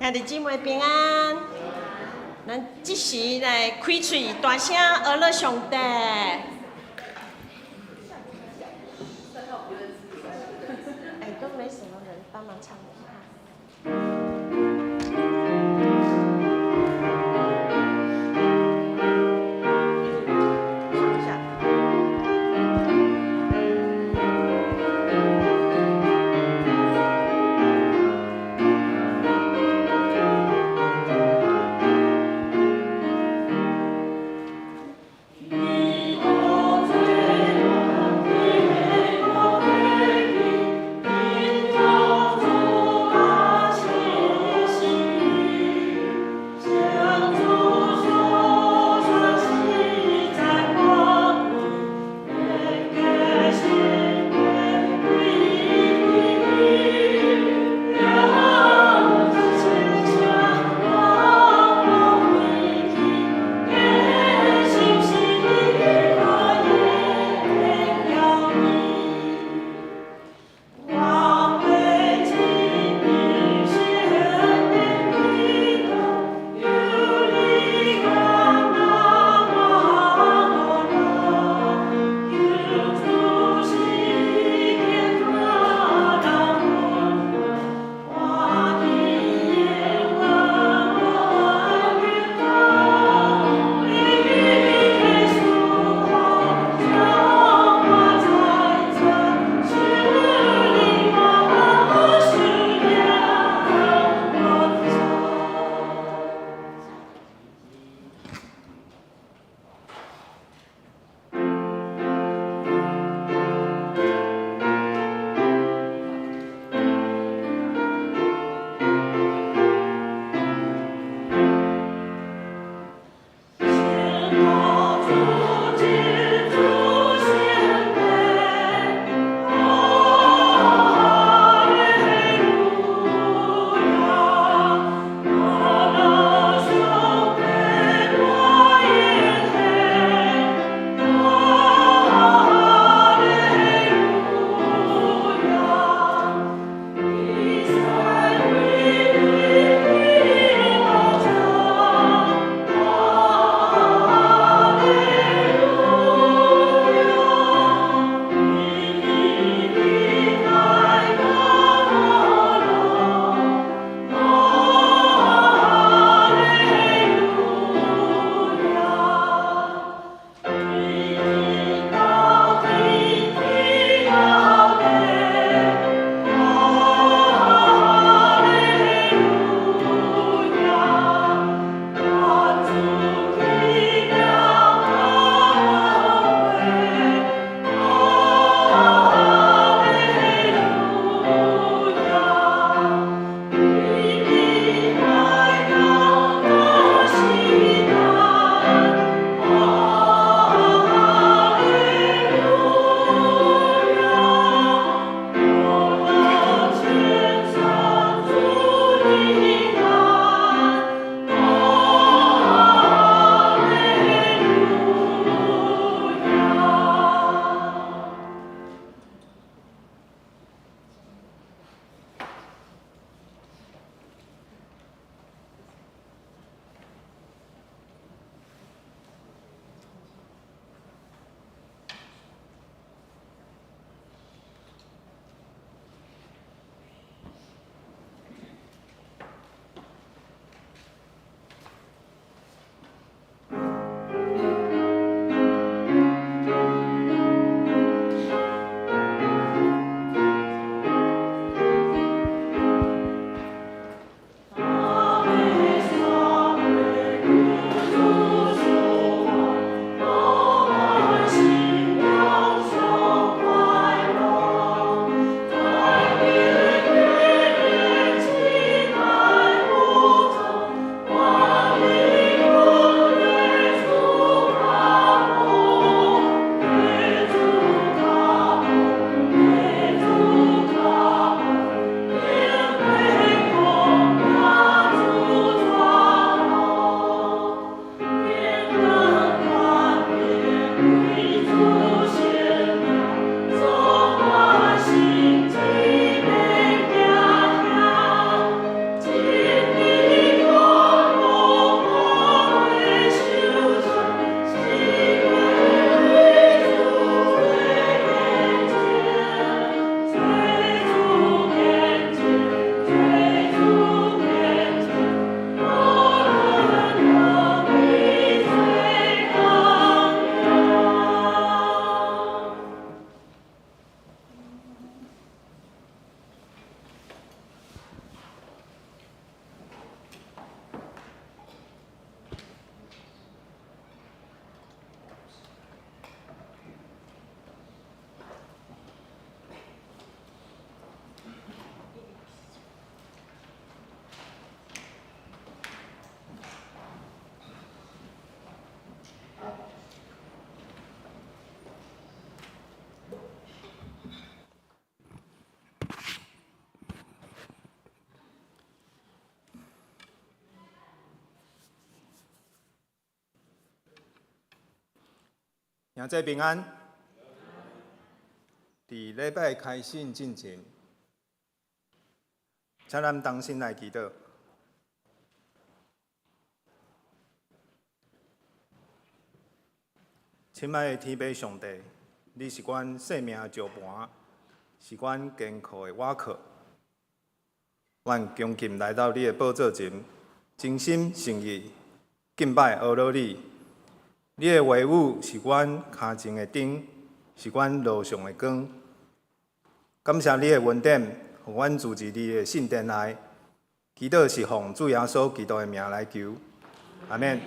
兄弟姊妹平安，咱這時來開喙大聲阿樂上帝。哎，都沒什麼人幫忙唱。唱一下。你我最兄弟平安。佇禮拜開始進前，請咱同心來祈禱。親愛的天父上帝，你是阮生命的石盤，是阮堅固的倚靠。阮恭敬來到你的寶座前，真心誠意敬拜阿羅你。你的話語是阮跤前的燈，是阮路上的光。感謝你的恩典，予阮住佇你的聖殿內。祈禱是奉主耶穌基督的名來求，阿們。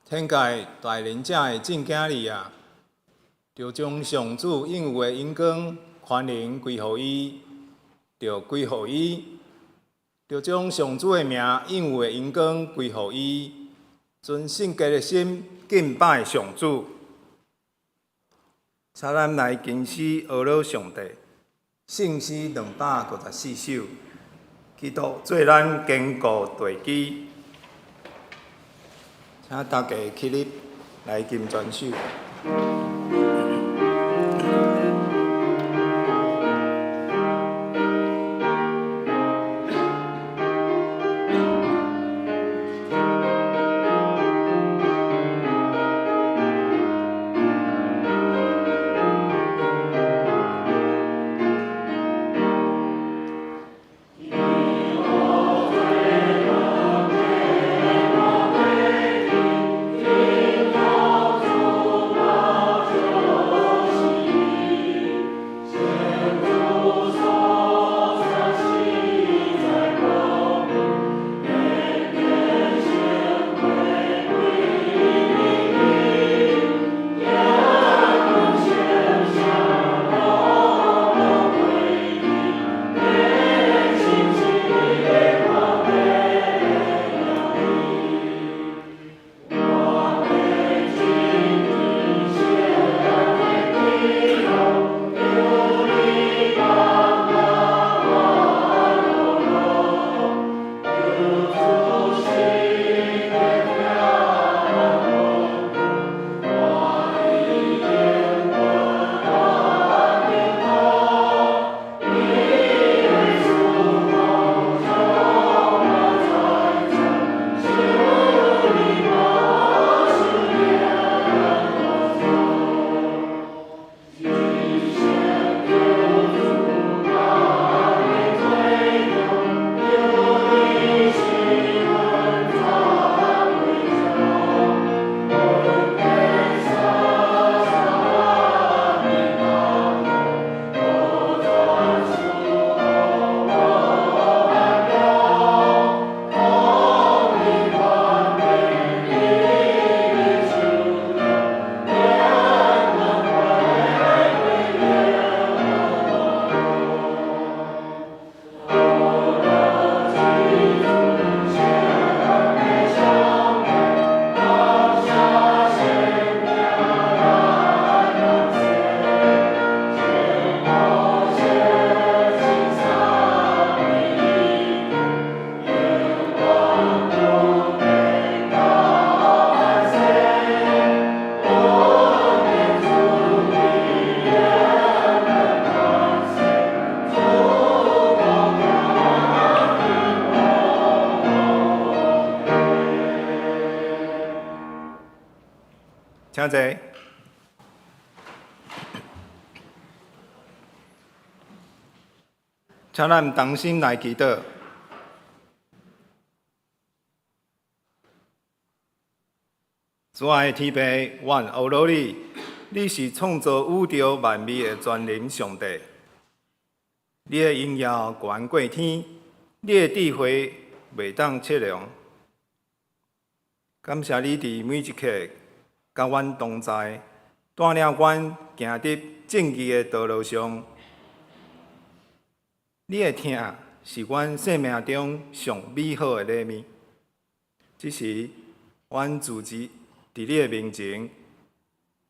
天界大能者的眾囝兒啊，著將上主應有的榮光、權能歸予伊，著歸予伊，著將上主的名應有的榮光歸予伊，存聖潔的心敬拜上主。請咱來吟詩呵咾上帝，聖詩254首，基督做咱堅固地基。請大家起立來吟全首。基督做請坐。請咱同心來祈禱。主愛的天父，阮呵咾你，你是創造宇宙萬物的全能上帝。你的榮耀懸過天，你的智慧袂當測量。感謝你佇每一刻佮阮同在，帶領阮行佇正義的道路上。你的疼是阮生命中上美好的禮物。這時，阮自知佇你的面前，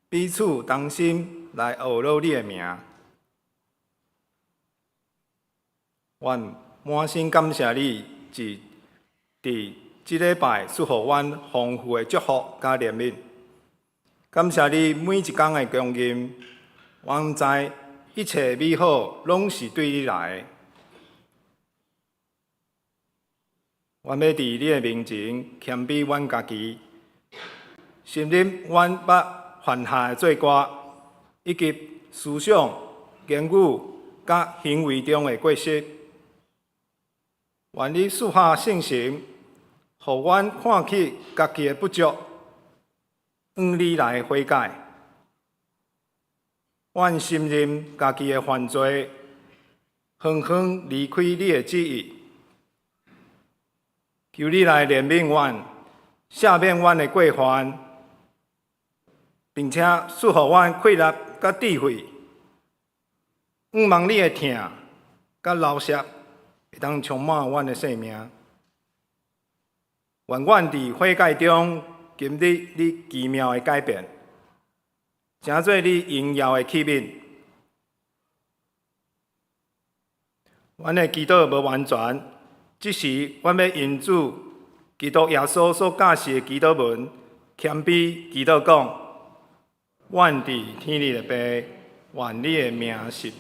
彼此同心來呵咾你的名。阮滿心感謝你，是佇這禮拜賜予阮豐富的祝福佮憐憫。感謝你每一工的供應，阮知一切美好攏是對你來的。阮欲佇你的面前謙卑阮家己，承認阮捌犯下的罪過，以及思想、言語佮行為中的過失。願你賜下聖神，予阮看起家己的不足，向你來悔改。阮承認家己的犯罪，遠遠離開你的旨意。求你來憐憫阮，赦免阮的過犯，並且賜予阮氣力佮智慧，向望你的疼佮饒恕會當充滿阮的生命。願阮佇悔改中經歷你奇妙的改變，成做你榮耀的器皿。阮的祈禱無完全，這時阮欲用主基督耶穌所教示的祈禱文，謙卑祈禱講：阮佇天裡的父，願你的名聖，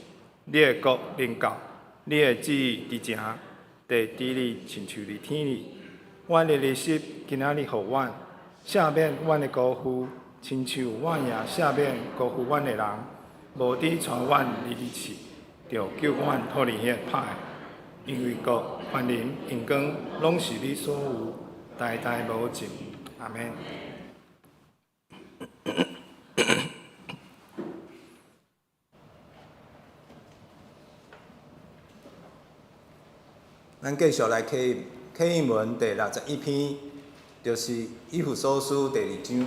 你的國臨到，你的旨意佇成，佇地裡親像佇天裡。阮的日食今仔日予阮，赦免阮的辜負，親像阮也赦免辜負阮的人。無得帶阮入去試，著救阮脫離彼个歹的。因為國、權能、榮光，攏是你所有，代代無盡。阿們。咱繼續來啟啟應文第61篇，就是以弗所書第二章。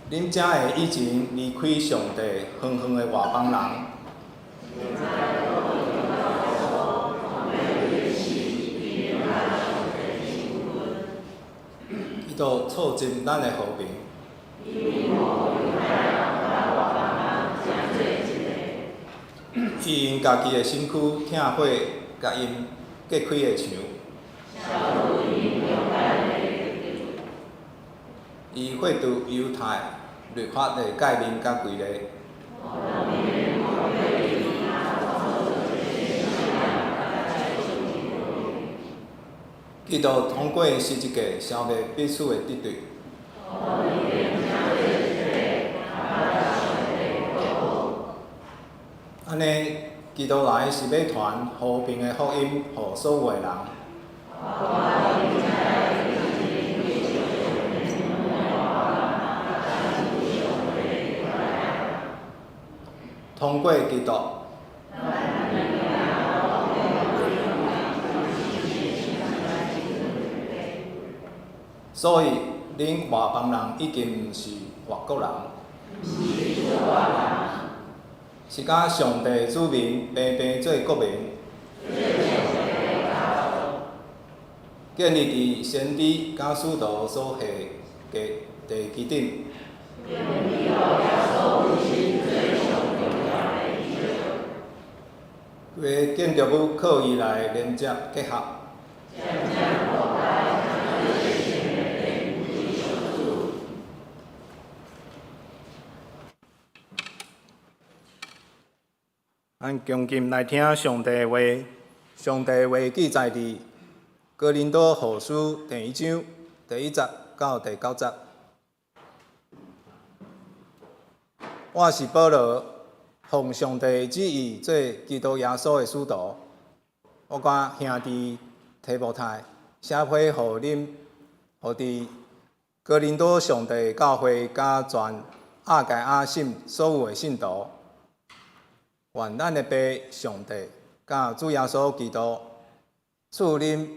恁才會以前離開上帝遠遠的外邦人，伊就促進咱的和平。伊用家己的身軀拆毀共𪜶隔開的牆。伊廢除猶太律法的誡命佮規例。基督通過十字架消滅彼此的敵對。按呢，基督來是欲傳和平的福音，予所有的人。通過基督，所以恁外邦人已經毋是外國人，是佮上帝子民平平做國民，建立佇先知佮使徒所下的地基頂。規个建築物靠伊來連接結合。咱恭敬來聽上帝的話，上帝的話記載佇哥林多後書第一章第一節到第九節。我是保羅，奉上帝旨意做基督耶穌的使徒。我佮兄弟提摩太寫批予恁，予佇哥林多上帝教會佮全亞該亞省所有的信徒，願咱的爸上帝佮主耶穌基督賜恁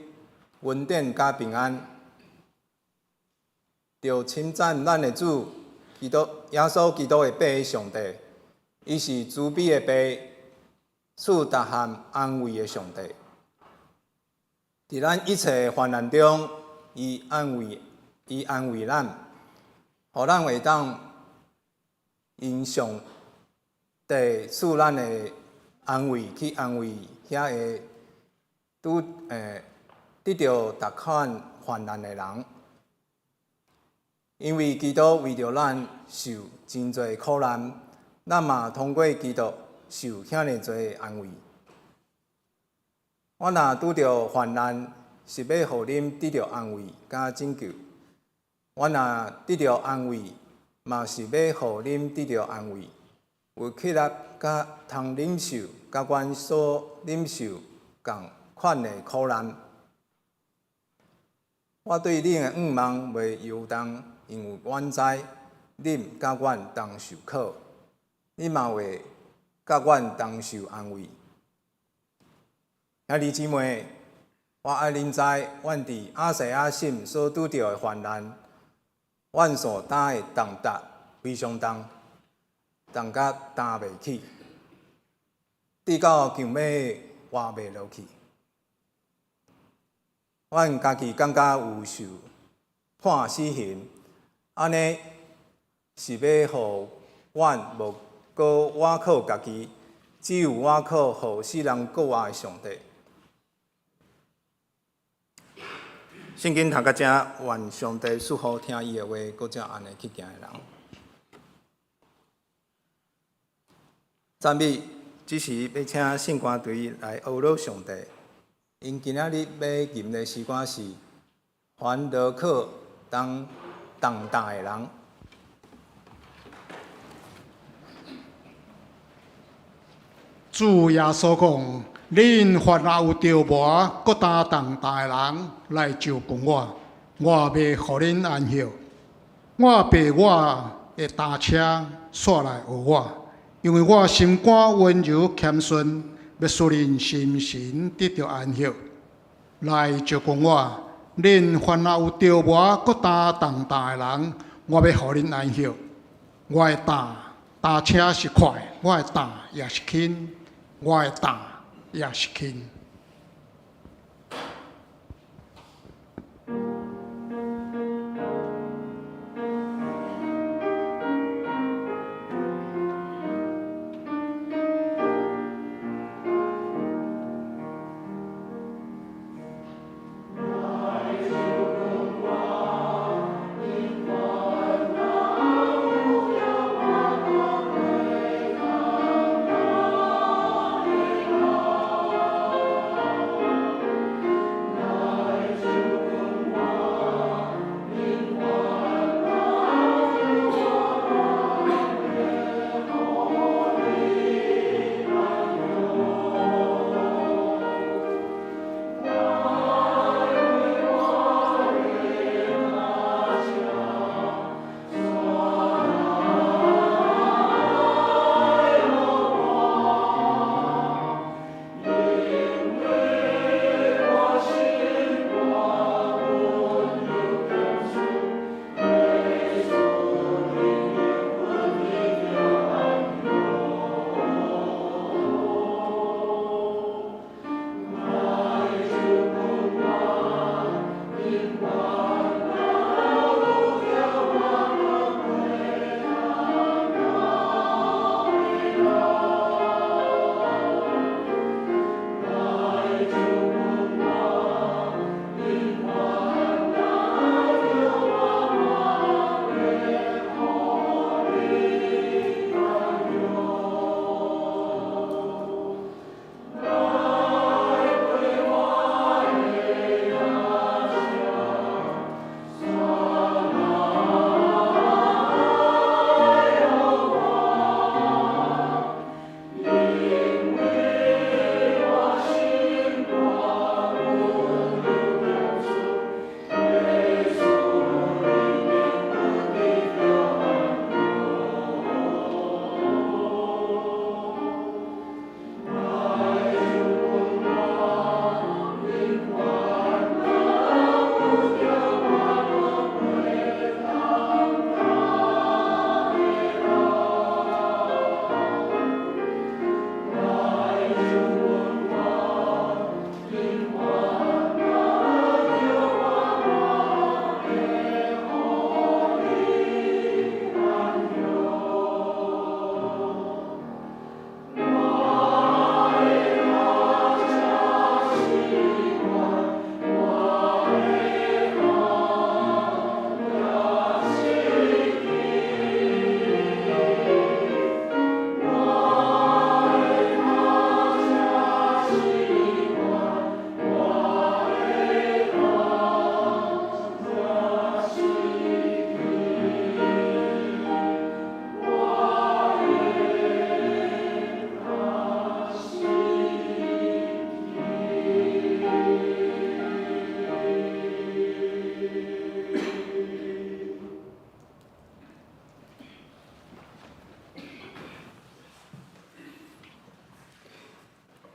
恩典佮平安。著稱讚咱的主基督耶穌基督的爸上帝，伊是慈悲的爸，賜逐項安慰的上帝。佇咱一切患難中，伊安慰咱，予咱會當因上帝賜咱的安慰去安慰遐个拄得著逐款患難的人。因為基督為著咱受真濟苦難，咱嘛通過基督受遐爾濟安慰。我若拄著患難，是欲予恁得著安慰佮拯救；我若得著安慰，嘛是欲予恁得著安慰，有氣力佮通忍受佮阮所忍受仝款的苦難。我對恁的向望袂搖動，因為阮知恁佮阮同受苦，恁嘛會佮阮同受安慰。兄弟姊妹，我愛恁知，阮佇亞細亞省所拄著的患難，阮所擔的重擔非常重，重甲擔袂起，直到強欲活袂落去。阮家己感覺有受判死刑，按呢是欲予阮無閣倚靠家己，只有倚靠予死人復活的上帝。聖經讀到遮，願上帝賜福聽伊的話，閣照按呢去行的人。讚美，這時欲請聖歌隊來呵咾上帝。𪜶今仔日欲吟的詩歌是《凡勞苦擔重擔的人》。主耶穌講：恁凡若有著磨、閣擔重擔的人，來就近我，我欲予恁安歇。我背我的擔車，煞來學我，因為我心肝溫柔謙遜，欲使恁心神得著安歇。來就近我，恁凡若有著磨、閣擔重擔的人，我欲予恁安歇。我的擔車是快，我的擔也是輕，我的擔也是輕。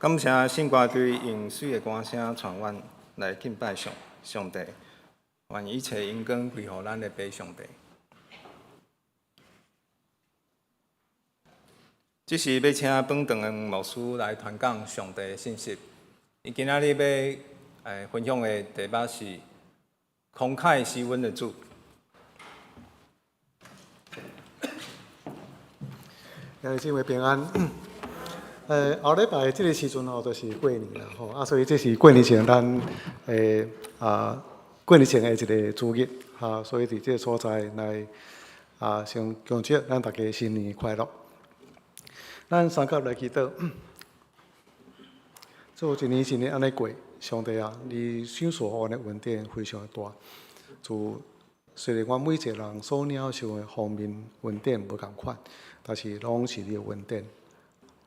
感謝聖歌隊用媠的歌聲帶阮來敬拜上帝，願一切榮光歸予咱的爸上帝。這時欲請本堂的牧師來傳講上帝的信息。伊今仔日欲分享的題目是慷慨施恩的主。兄弟姊妹平安。後禮拜這个時陣吼，就是過年啦吼，啊，所以這是過年前咱過年前的一个主日，哈，所以佇這个所在來先恭祝咱大家新年快樂。咱三甲來祈禱，主一年一年按呢過，上帝啊，你賞賜予阮的恩典非常的大。主雖然阮每一个人所領受的方面恩典無仝款，但是攏是你的恩典。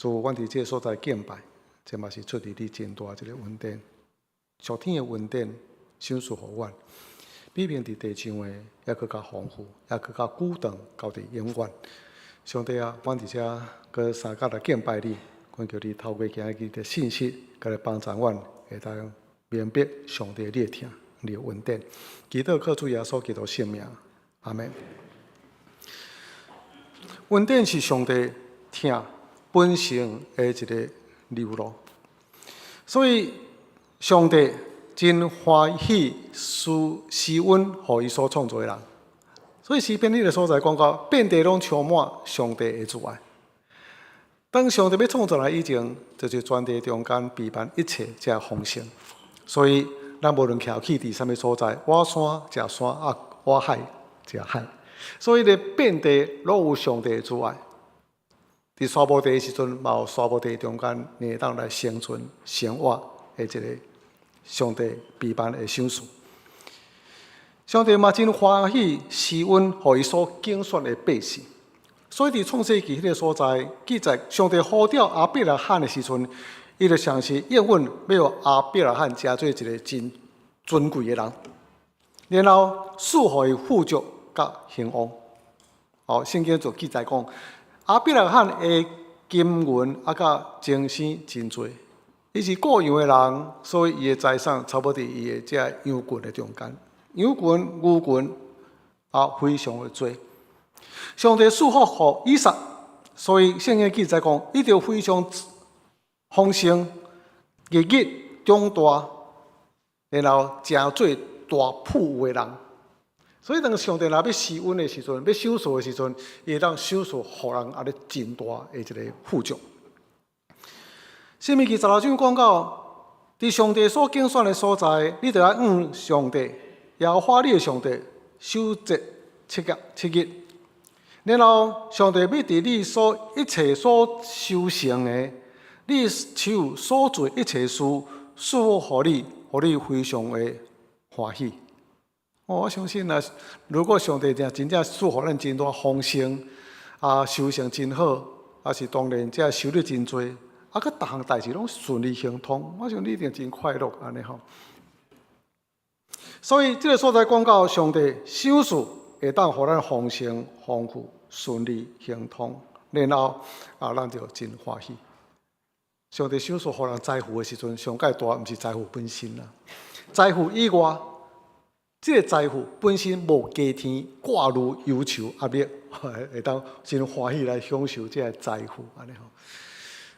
主，阮佇這个所在敬拜，這嘛是出自你真大一个恩典。屬天的恩典賞賜予阮，比平佇地上的猶閣較豐富，猶閣較久長，到佇永遠。上帝啊，阮佇遮閣相佮來敬拜你，懇求你透過今日的信息，閣來幫助阮，會當明白上帝你的疼，你的恩典。祈禱靠主耶穌基督聖名，阿們。恩典是上帝疼本性的一个流露，所以上帝真歡喜施恩予伊所創造的人。所以詩篇彼个所在講到，遍地攏充滿上帝的慈愛。當上帝欲創造人以前，就是全地中間備辦一切這豐盛。所以咱無論徛去佇啥物所在，倚山食山啊，倚海食海。所以咧，遍地攏有上帝的慈愛。佇沙漠地的時陣，嘛有沙漠地中間會當來生存生活的一個上帝備辦的賞賜。上帝嘛真歡喜施恩，予伊所揀選的百姓。所以佇創世記彼个所在記載，上帝呼召亞伯拉罕的時陣，伊就嘗試應允欲予亞伯拉罕成做一个真尊貴的人，然後賜予伊富足佮興旺。哦，聖經就記載講，亞伯拉罕的金銀啊，佮精牲真濟，伊是顧羊的人，所以伊的財產差不多佇伊的這羊群的中間，羊群、牛群啊，非常的濟。上帝賜福予以撒，所以聖經記載講，伊就非常豐盛，日日長大，然後成做大富有的人。所以當上帝若欲施恩的時陣，欲賞賜的時陣，伊會當賞賜予人按呢真大的一个富足。申命記十六章講到，佇上帝所揀選的所在，你著愛向上帝耶和華你的上帝守節七日七日。然後上帝欲佇你所一切所修成的，你手所做一切事，賜福予你，予你非常的歡喜。哦，我相信啊，如果上帝真真正賜予咱真大豐盛，啊，收成真好，啊是當然這收入真濟，啊，閣逐項代誌攏順利亨通，我想你一定真快樂按呢吼。所以這个所在講到上帝賞賜會當予咱豐盛、豐富、順利、亨通，然後啊，咱就真歡喜。上帝賞賜予人財富的時陣，上蓋大毋是財富本身啦，財富以外，這个財富本身無加添掛慮、憂愁、壓力，會當真歡喜來享受這个財富按呢吼。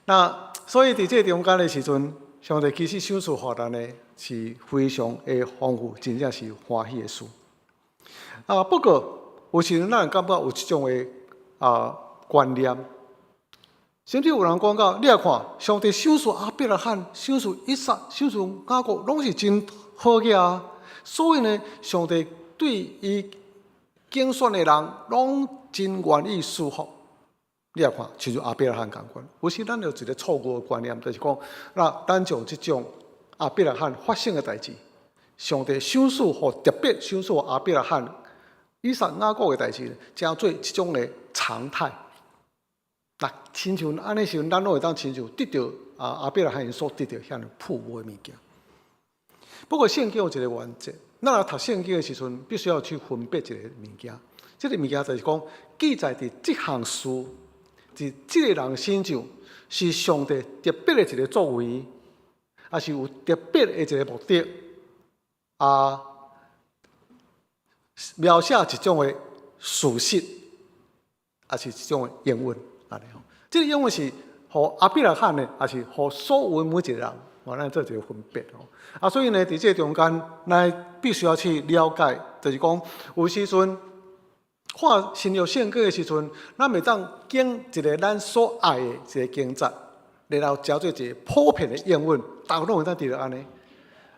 那所以佇這个中間的時陣，上帝其實賞賜予咱的是非常的豐富，真正是歡喜的事。啊，不過有時陣咱會感覺有這種的觀念，甚至有人講到，你來看，上帝賞賜亞伯拉罕、賞賜以撒、賞賜雅各，攏是真好額啊。所以呢，上帝對伊揀選的人，攏真願意賜福。你來看，親像亞伯拉罕仝款。有時咱有一个錯誤的觀念，就是講，那咱將這種亞伯拉罕發生的代誌，上帝賞賜予特別賞賜亞伯拉罕、以撒、雅各的代誌，成做這種的常態。那親像按呢時陣，咱攏會當親像得著亞伯拉罕𪜶所得著遐爾富有的物件。不過聖經有一个原則，咱若讀聖經的時陣，必須要去分別一个物件。這个物件就是講，記載佇這項事，佇這个人身上，是上帝特別的一个作為，抑是有特別的一个目的，啊，描寫一種的事實，抑是一種的應允，按呢吼。這个應允是予亞伯拉罕的，抑是予所有每一个人，我咱做一个分別吼。啊，所以呢，佇這个中間，咱必須要去了解，就是講有時陣看新約聖經的時陣，咱會當揀一个咱所愛的一個經節，然後成做一个普遍的應允，逐家攏會當佇著按呢。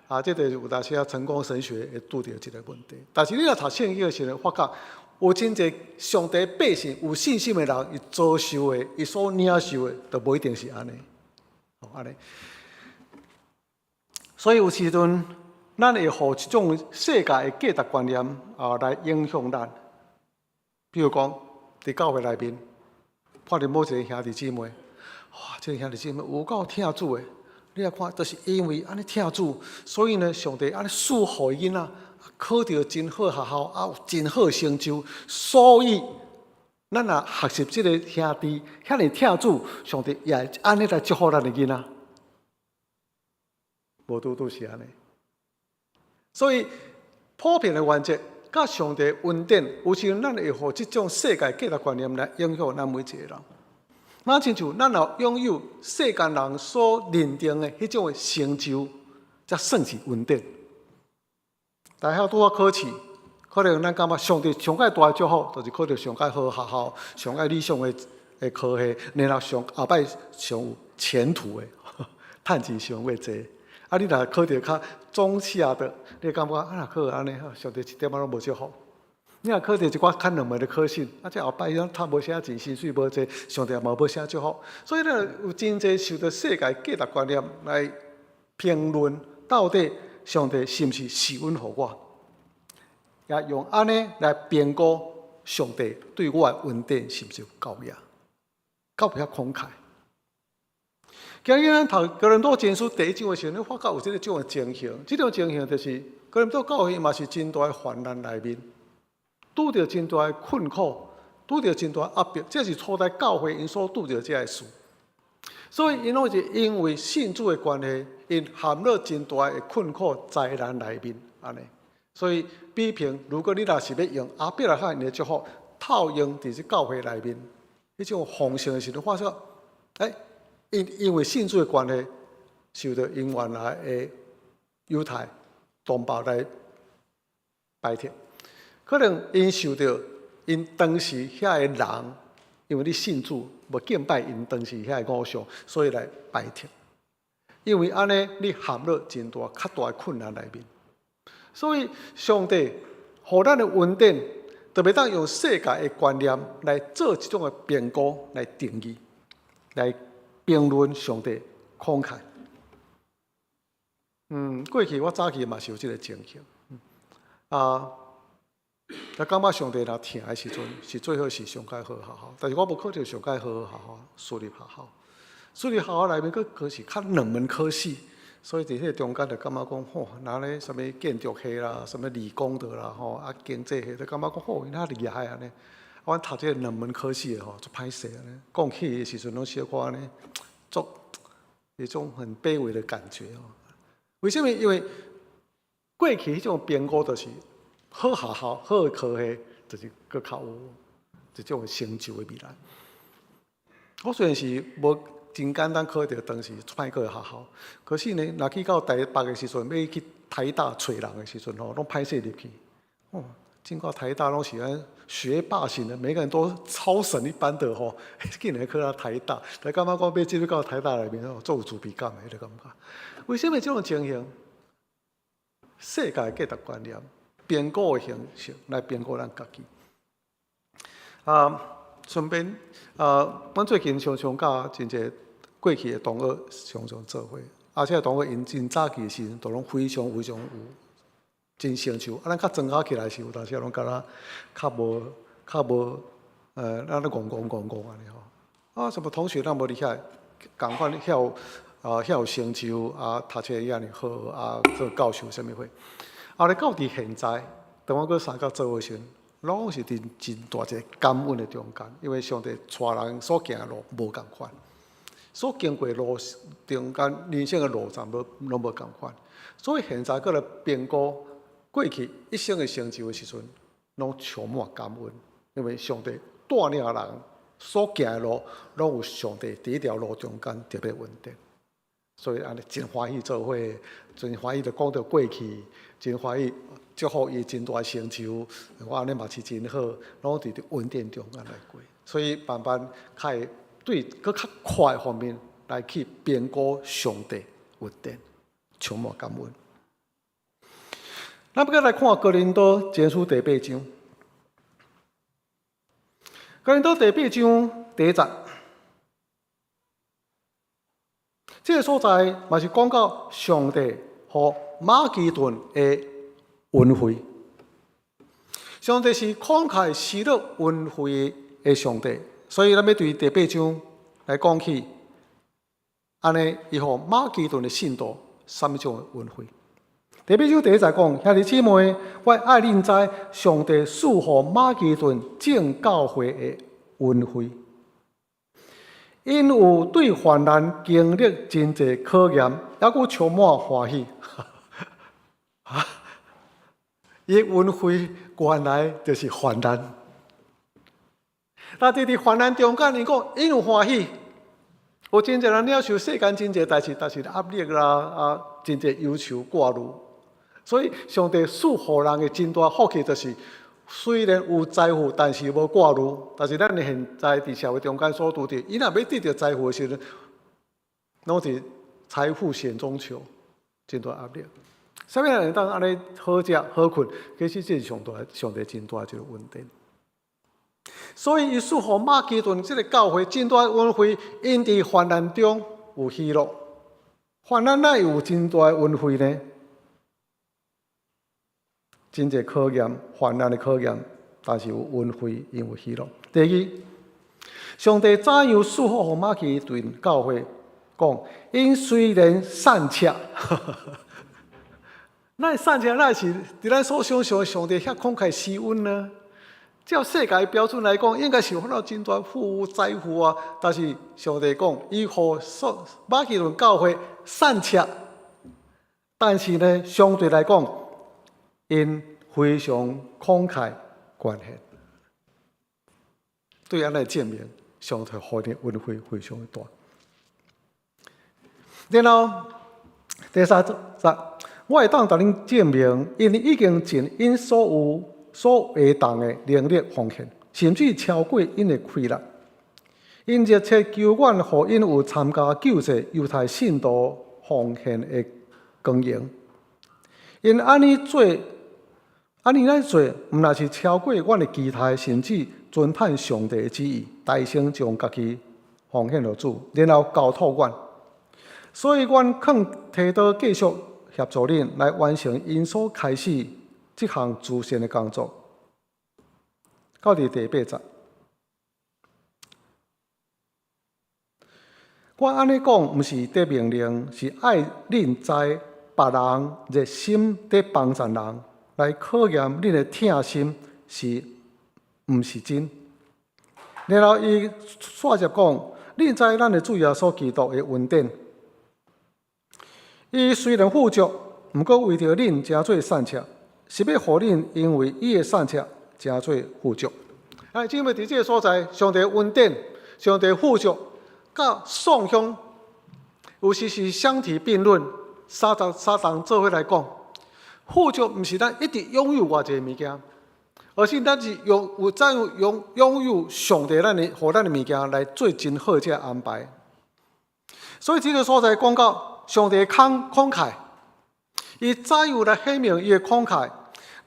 啊，這就是有當時啊成功神學會拄著一个問題。但是你若讀聖經的時陣，發覺有真濟上帝百姓有信心的人，伊遭受的、伊所領受的，都無一定是按呢。哦，按呢。所以有時陣，咱會予一種世界的價值觀念啊來影響咱。比如講，佇教會內面，看著某一个兄弟姊妹，哇，這个兄弟姊妹有夠疼主的。你來看，就是因為按呢疼主，所以呢，上帝按呢賜予伊囡仔考著真好學校，啊有真好成就。所以，咱若學習這个兄弟遐爾疼主，上帝也會按呢來祝福咱的囡仔。無拄拄是按呢。所以，普遍的原則，佮上帝恩典，有時陣咱會予這種世界價值觀念來影響咱每一個人。那親像咱若擁有世間人所認定的彼種的成就，才算是恩典。大學拄仔考試，可能咱感覺上帝上蓋大的祝福，就是考著上蓋好學校、上蓋理想的科系，然後上後擺上有前途的，趁錢上會濟。啊，你若考著較中下的，你會感覺啊，若考按呢，上帝一點仔攏無祝福。你若考著一寡較冷門的科系，啊，這後擺伊趁無啥錢，薪水無濟，上帝也嘛無啥祝福。所以呢，有真濟受著世界價值觀念來評論，到底上帝是毋是賜恩予我，也用按呢來評估上帝對我的恩典是毋是有夠額，夠袂遐慷慨。今日咱讀哥林多前書第一章的時陣，你發覺有這个種的情形。這種情形就是哥林多教會嘛是真大的患難內面，拄著真大的困苦，拄著真大的壓迫，這是初代教會𪜶所拄著這个事。所以𪜶攏是因為信主的關係，𪜶陷入真大的困苦災難內面，按呢。所以比評，如果你若是欲用亞伯拉罕的祝福套用佇這教會內面，彼種豐盛的時陣，發現，欸，因為信主的關係，受著𪜶原來的猶太同胞來排斥，可能𪜶受著𪜶當時遐个人，因為你信主無敬拜𪜶當時遐个偶像，所以來排斥。因為按呢，你陷入真大、較大的困難內面。所以上帝予咱的恩典，就袂當用世界的觀念來做一種的評估、來定義、來評論上帝慷慨。過去我早期嘛是有這个情形。啊，我感覺上帝若疼的時陣，是最好是上蓋好學校，但是我無考著上蓋好學校，私立學校，私立學校內面閣閣是較冷門科系，所以佇彼个中間就感覺講，吼，若咧啥物建築系啦，啥物理工的啦，吼，啊經濟系，就感覺講，吼，𪜶遐厲害按呢。啊，阮讀這个冷門科系的吼，足歹勢按呢，講起的時陣攏小可按呢，足一種很卑微的感覺哦。為啥物？因為過去彼種評估就是好學校、好的科系，就是閣較有這種成就的未來。我雖然是無真簡單考著當時歹過的學校，可是呢，若去到台北的時陣，欲去台大揣人的時陣吼，攏歹勢入去。哦，經過台大攏是按學霸型的，每個人都超神一般的吼，竟然考到台大，就感覺講欲進入到台大內面吼，足有自卑感的彼个感覺。為啥物這種情形？世界價值觀念、評估的形式來評估咱家己。啊，順便啊，阮最近常常佮真濟過去的同學常常做伙，而且同學𪜶真早期的時陣，都攏非常非常有真成就。啊，咱較莊較起來時，有當時攏敢若較無，咱咧戇戇戇戇按呢吼。啊，什麼同學那麼厲害，仝款遐有啊，遐有成就啊，讀冊遐爾好啊，做教授啥物貨。啊，咧到佇現在，當我閣相佮做伙時陣，攏是佇真大一个感恩的中間，因為上帝帶人所行的路無仝款。所經過路中間人生的路站攏攏無仝款，所以現在閣來評估過去一生的成就的時陣，攏充滿感恩，因為上帝帶領人所行的路，攏有上帝佇彼條路中間特別穩定，所以按呢真歡喜做伙，真歡喜就講著過去，真歡喜祝福伊真大成就，我按呢嘛是真好，攏佇佇恩典中間來過，所以慢慢較會對閣較快方面來去評估上帝恩典，充滿感恩。咱欲閣來看哥林多前書第八章，哥林多第八章第一節，這个所在嘛是講到上帝予馬其頓的恩惠。上帝是慷慨施予恩惠的上帝，所以咱欲對第八章來講起，按呢伊予馬其頓的信徒啥物種的恩惠？第八章第一節講，兄弟姊妹，我愛恁知上帝賜予馬其頓眾教會的恩惠，𪜶有對患難經歷真濟考驗，猶閣充滿歡喜。啊！伊恩惠原來就是患難，但佇佇患難中間，伊講𪜶有歡喜。有真濟人領受世間真濟代誌，但是壓力啦，啊，真濟憂愁掛慮。所以上帝賜予人的真大福氣，就是雖然有財富，但是無掛慮。但是咱現在佇社會中間所拄著，伊若欲得著財富的時陣，攏是財富險中求，真大壓力。啥物人會當按呢好食好睏？其實這是上大上帝真大一個恩典。所以伊賜予馬其頓這个教會真大恩惠，𪜶佇患難中有喜樂。患難哪會有真大的恩惠呢？真濟考驗，患難的考驗，但是有恩惠，𪜶有喜樂。第二，上帝怎樣賜福予馬其頓教會？講，𪜶雖然散赤，咱散赤，哪是佇咱所想象上帝遐慷慨施恩呢？照世界標準來講，應該是有了真大富財富啊。但是上帝講，伊予所馬其頓教會散赤，但是呢，相對來講，𪜶非常慷慨捐獻，對按呢證明，上帝予的恩惠非常的大。然後第三節，我會當共恁證明，𪜶已經盡𪜶所有所會當的能力奉獻，甚至超過𪜶的氣力。𪜶熱切求阮，予𪜶有參加救濟猶太信徒奉獻的光榮。𪜶按呢做，按呢來做，毋但是超過阮的期待，甚至尊嘆上帝的旨意，大聲將家己奉獻予主，然後交託阮。所以，阮勸提多繼續協助恁來完成𪜶所開始這項慈善的工作。到佇第八節，我按呢講，毋是佇命令，是愛恁知別人熱心佇幫贊人，來考驗恁的疼心是毋是真。然後伊煞接講，恁知咱的主耶穌基督的恩典。伊雖然富足，毋過為著恁成做散赤，是欲予恁因為伊的散赤成做富足。哎，姊妹佇這个所在，上帝恩典、上帝富足，佮喪享有時是相提並論。三十三同做伙來講，富足毋是咱一直擁有偌濟物件，而是咱是用有怎樣擁擁有上帝咱的，予咱的物件來做真好這个安排。所以這个所在講到上帝慷慷慨，伊怎樣來顯明伊的慷慨？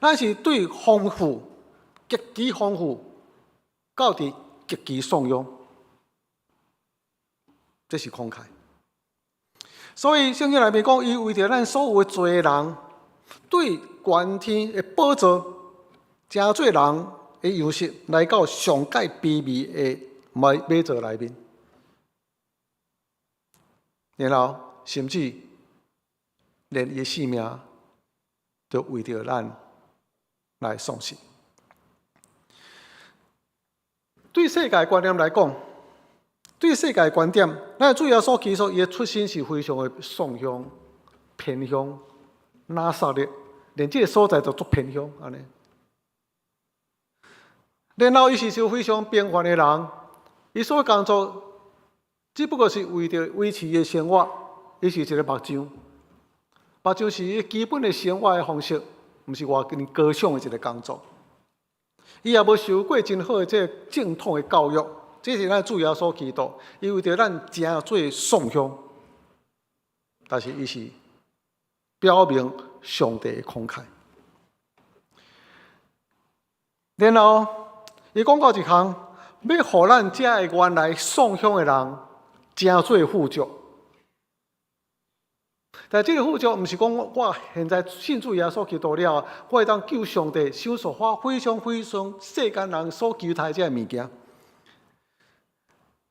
咱是對豐富極其豐富，到佇極其喪養，這是慷慨。所以聖經內面講，伊為著咱所有的罪人，對懸天的寶座，成做人的樣式，來到上蓋卑微的馬馬槽內面，然後甚至連伊的性命都為著咱來喪失。對世界觀念來講，對世界觀點，咱主耶穌基督伊的出身是非常的喪鄉、偏鄉、拿撒勒，連這个所在都足偏鄉按呢。然後伊是一個非常平凡的人，伊所工作只不過是為著維持伊的生活，伊是一个木匠。木匠是伊基本的生活的方式，毋是偌高尚的一个工作。伊也無受過真好的這个正統的教育，這是咱主耶穌基督，伊為著咱成做喪鄉，但是伊是表明上帝的慷慨。然後，伊講到一項，欲予咱遮个原來喪鄉的人，成做富足。但這个富足，毋是講我現在信主耶穌基督了，我會當求上帝賞賜我非常非常世間人所期待這个物件。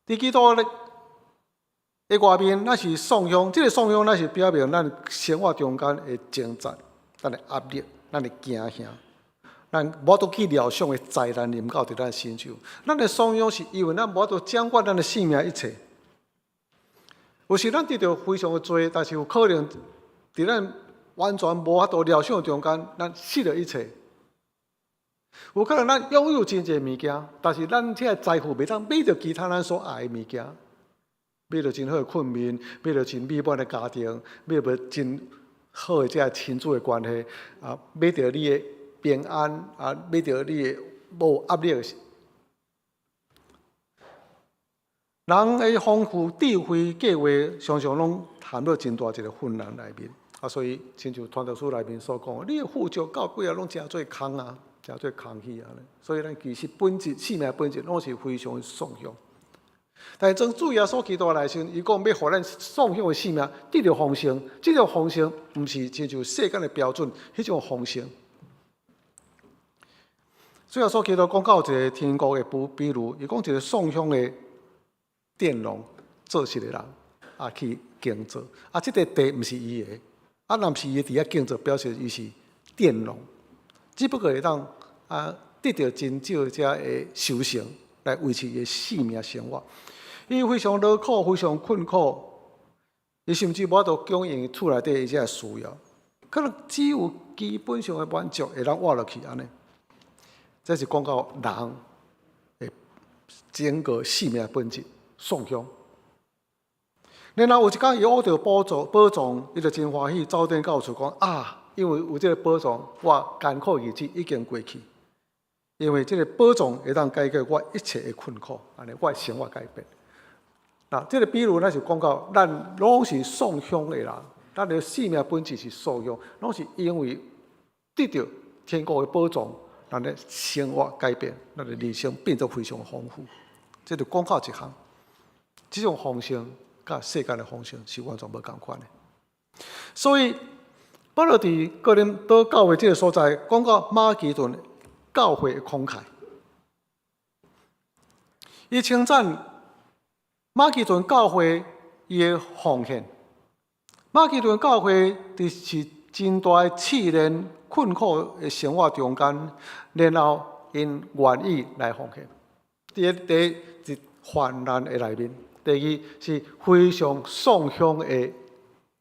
佇基督的外面，咱是喪鄉，這个喪鄉，乃是表明咱生活中間的掙扎、咱的壓力、咱的驚嚇，咱無法度去料想的災難臨到佇咱身上。咱的喪鄉是因為咱無法度掌管咱的性命一切。有時咱得著非常的濟，但是有可能佇咱完全無法度料想中間，咱失了一切。有可能咱擁有真濟物件，但是咱這个財富袂當買著其他咱所愛的物件，買著真好的睏眠，買著真美滿的家庭，買著真好的這个親子的關係，啊，買著你的平安，啊，買著你的無壓力。人的豐富智慧計劃，常常攏陷入真大一个混亂內面。啊，所以親像傳道書內面所講，你的富足到尾仔攏成做空啊，成做空虛啊。所以咱其實本質、生命本質攏是非常喪鄉。但是當主耶穌基督來時，伊講欲予咱喪鄉的生命得著豐盛，這個豐盛毋是親像世間的標準，彼種豐盛。主耶穌基督講到一个天國的比喻，伊講一个喪鄉的佃農做事的人啊去耕作，啊，這个地毋是伊的，啊，若毋是伊佇遐耕作，表示伊是佃農，只不過會當啊得著真少遮的收成來維持伊的性命生活。伊非常勞苦，非常困苦，伊甚至無法度供應厝內底伊遮的需要，可能只有基本上的滿足會當活落去按呢。這是講到人的整個生命本質。喪鄉，然後有一工伊挖著寶藏，寶藏伊就真歡喜，走轉到厝講啊，因為有這个寶藏，我艱苦日子已經過去。因為這个寶藏會當解決我一切的困苦，按呢我的生活改變。嗱，這个比喻咱是講到，咱攏是喪鄉的人，咱的生命本質是喪鄉，攏是因為得著天國的寶藏，咱的生活改變，咱的人生變得非常豐富。這就講到一項。這種豐盛佮世間的豐盛是完全無仝款的，所以保羅佇哥林多教會這个所在，講到馬其頓教會的慷慨，伊稱讚馬其頓教會伊的奉獻。馬其頓教會佇是真大的試煉、困苦的生活中間，然後𪜶願意來奉獻。第一是患難的內面。第二是非常喪鄉的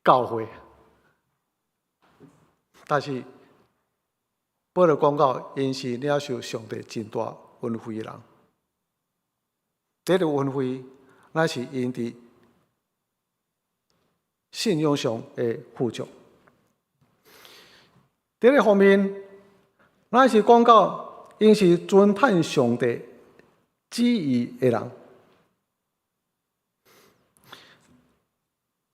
教會，但是保羅講到，𪜶是領受上帝真大恩惠的人。這个恩惠，乃是𪜶佇信仰上的富足。第二方面，乃是講到𪜶是遵探上帝旨意的人。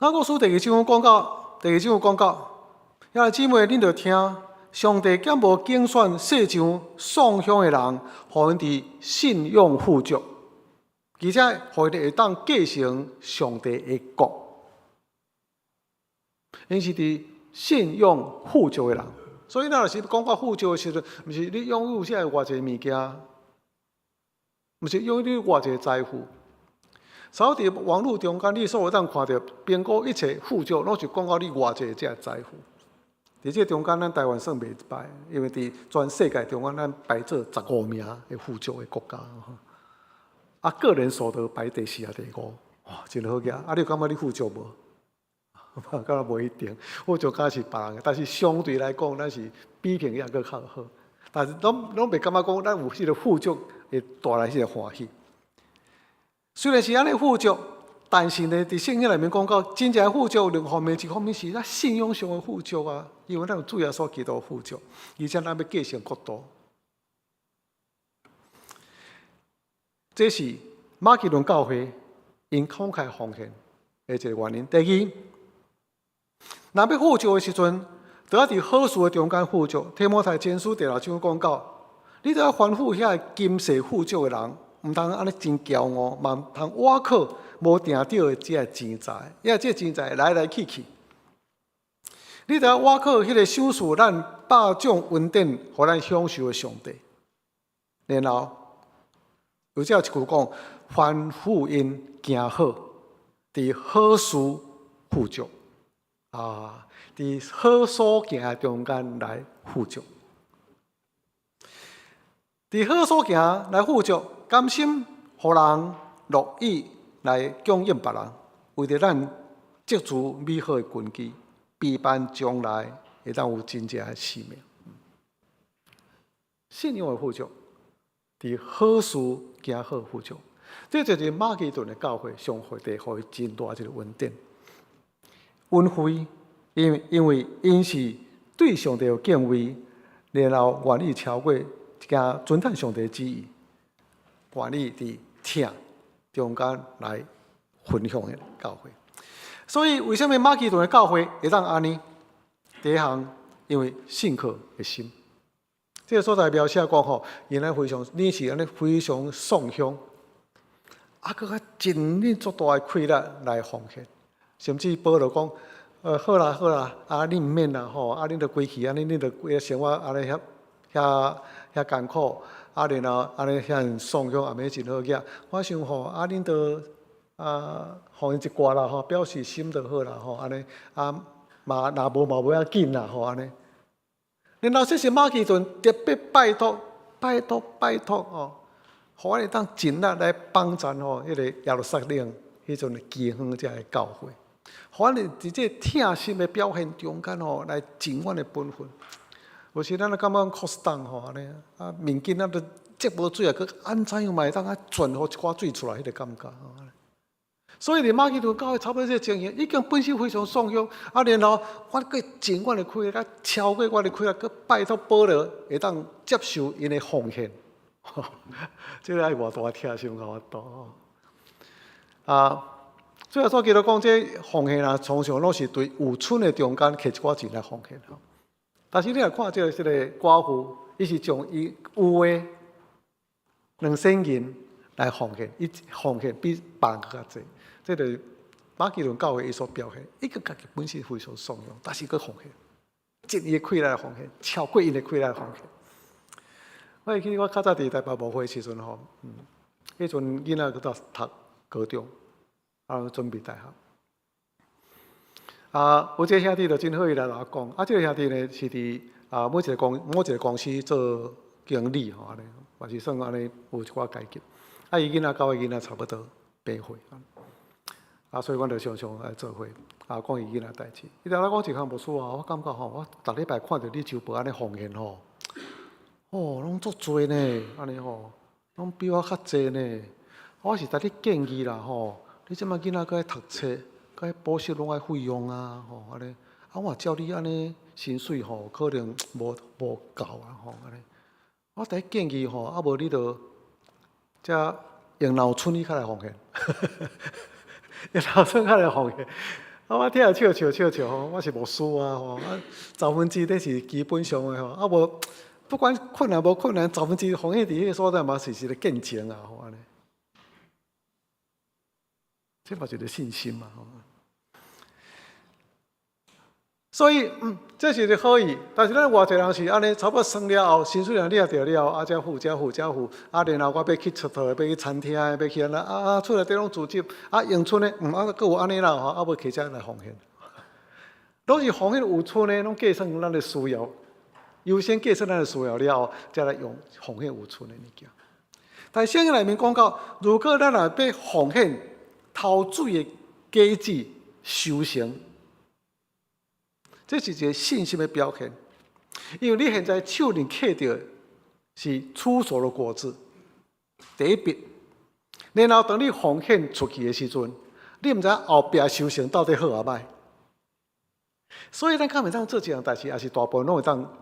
雅各書第二章講到，第二章講到，兄弟姊妹，恁著聽，上帝敢無揀選世上喪鄉的人，予𪜶佇信仰富足，而且予𪜶會當繼承上帝的國。𪜶是佇信仰富足的人，所以咱若是講到富足的時陣，毋是你擁有啥偌濟物件，毋是擁有你偌濟財富。所以佇網路中間，你所會當看著評估一切富足，攏是講到你偌濟這財富。佇這中間，咱台灣算袂䆀，因為佇全世界中間，咱排做15名的富足的國家。啊，個人所得排第四抑第五，哇，真好額。啊，你有感覺你富足無？感覺無一定，富足敢是別人的，但是相對來講，咱是比平抑閣較好。但是攏攏袂感覺講咱有彼个富足會帶來彼个歡喜。雖然是按呢富足，但是呢，佇聖經內面講到，真正富足，兩方面，一方面是咱信仰上的富足啊，因為咱有主耶穌基督富足，而且咱欲繼承國度。這是馬其頓教會𪜶慷慨奉獻的一個原因。第二，若欲富足的時陣，著愛佇好事的中間富足。提摩太前書第六章講到，你著愛吩咐遐個今世富足的人，毋通按呢真驕傲，嘛毋通倚靠無定著的這个錢財，因為這个錢財來來去去。你著愛倚靠彼个賞賜咱百種恩典，予咱享受的上帝。然後有這一句講，吩咐𪜶行好，佇好事富足啊，佇好所行的中間來富足，佇好所行來富足，甘心予人樂意來供應別人，為著咱積儲美好的根基，備辦將來會當有真正的生命。信仰的富足，佇好事行好富足，這就是馬其頓的教會上帝予伊真大一個恩典。恩惠，因為因為𪜶是對上帝有敬畏，然後願意超過行遵行上帝旨意，願意佇疼中間來分享的教會。所以，為啥物馬其頓的教會會當按呢？第一項，因為信靠的心。這个所在描寫講吼，𪜶咧非常，你是按呢非常送香，啊，閣較盡恁足大的氣力來奉獻，甚至保羅講，好啦好啦，啊，恁毋免啦吼，啊，恁著歸去，按呢恁著規个生活按呢遐遐遐艱苦，啊，然後按呢遐爾送香也免真好額，我想吼，啊，恁著啊，予𪜶一寡啦吼，表示心就好啦吼，按呢啊，嘛若無嘛無要緊啦吼，按呢。然後這是馬其頓特別拜託、拜託、拜託哦，予阮會當盡力來幫贊吼，彼个耶路撒冷彼陣的饑荒遮个教會，予阮會佇這疼心的表現中間吼，來盡阮的本分。有時咱都感覺 cost down 吼，按呢啊，面筋咱都積無水啊，閣按怎樣嘛會當啊轉予一寡水出來，彼个感覺。所以佇馬其頓教會差不多這個情形，已經本身非常送香，啊，然後我閣盡阮的氣力，超過我的氣力，閣拜託保羅會當接受𪜶的奉獻。這个愛偌大疼心才有法度吼。啊，主耶穌基督講，這奉獻啊，通常攏是對有賰的中間摕一寡錢來奉獻吼。但是你若看這个這个寡婦，伊是將伊有的兩仙銀來奉獻，伊奉獻比別人閣較濟。這就是馬其頓教會伊所表現，伊閣家己本身非常爽用，但是閣奉獻，盡伊的氣力來奉獻，超過𪜶的氣力來奉獻。我會記我較早佇台北牧會時陣吼，彼陣囡仔閣在讀高中，啊，準備大學。啊，有一个兄弟就真好，伊來共我講，啊，這个兄弟呢是佇啊某一个公某一个公司做經理吼，按呢，嘛是算按呢有一寡階級。啊，伊囡仔佮我囡仔差不多八歲。啊，所以阮就常常來做伙，啊，講伊囡仔代誌。伊就來講一項牧師啊，我感覺吼，我逐禮拜看著你周報按呢奉獻吼，哦，攏足濟呢，按呢吼，攏比我較濟呢。我是共你建議啦吼，你這擺囡仔閣愛讀冊，閣愛補習攏愛費用啊，吼，按呢。啊，我照你按呢薪水吼，可能無無夠啊，吼，按呢。我共你建議吼，啊無你著遮用若有賰你較來奉獻。用若有賰較來奉獻。啊，我聽了笑笑笑笑吼，我是牧師啊吼，啊，十分之一這是基本上的吼，啊無不管困難無困難，十分之一奉獻佇彼个所在嘛是一个見證啊吼，按呢。這嘛是一个信心嘛吼。所以，這是一个好意，但是咱偌濟人是按呢，差不多算了後，薪水若領著了後，啊，才付，才付，才付，啊，然後我欲去𨑨迌，欲去餐廳，欲去按怎，啊啊，厝內底攏自給，啊，用賰的，啊，閣有按呢啦吼，啊，無摕這來奉獻，攏是奉獻有賰的，攏計算咱的需要，優先計算咱的需要了後，才來用奉獻有賰的物件。但聖經內面講到，如果咱若欲奉獻頭水的果子收成，這是一个信心的表現。因為你現在手裡揢著的是初熟的果子，第一筆。然後當你奉獻出去的時陣，你毋知後壁收成到底好抑䆀。所以咱較袂當做這項代誌，抑是大部分攏會當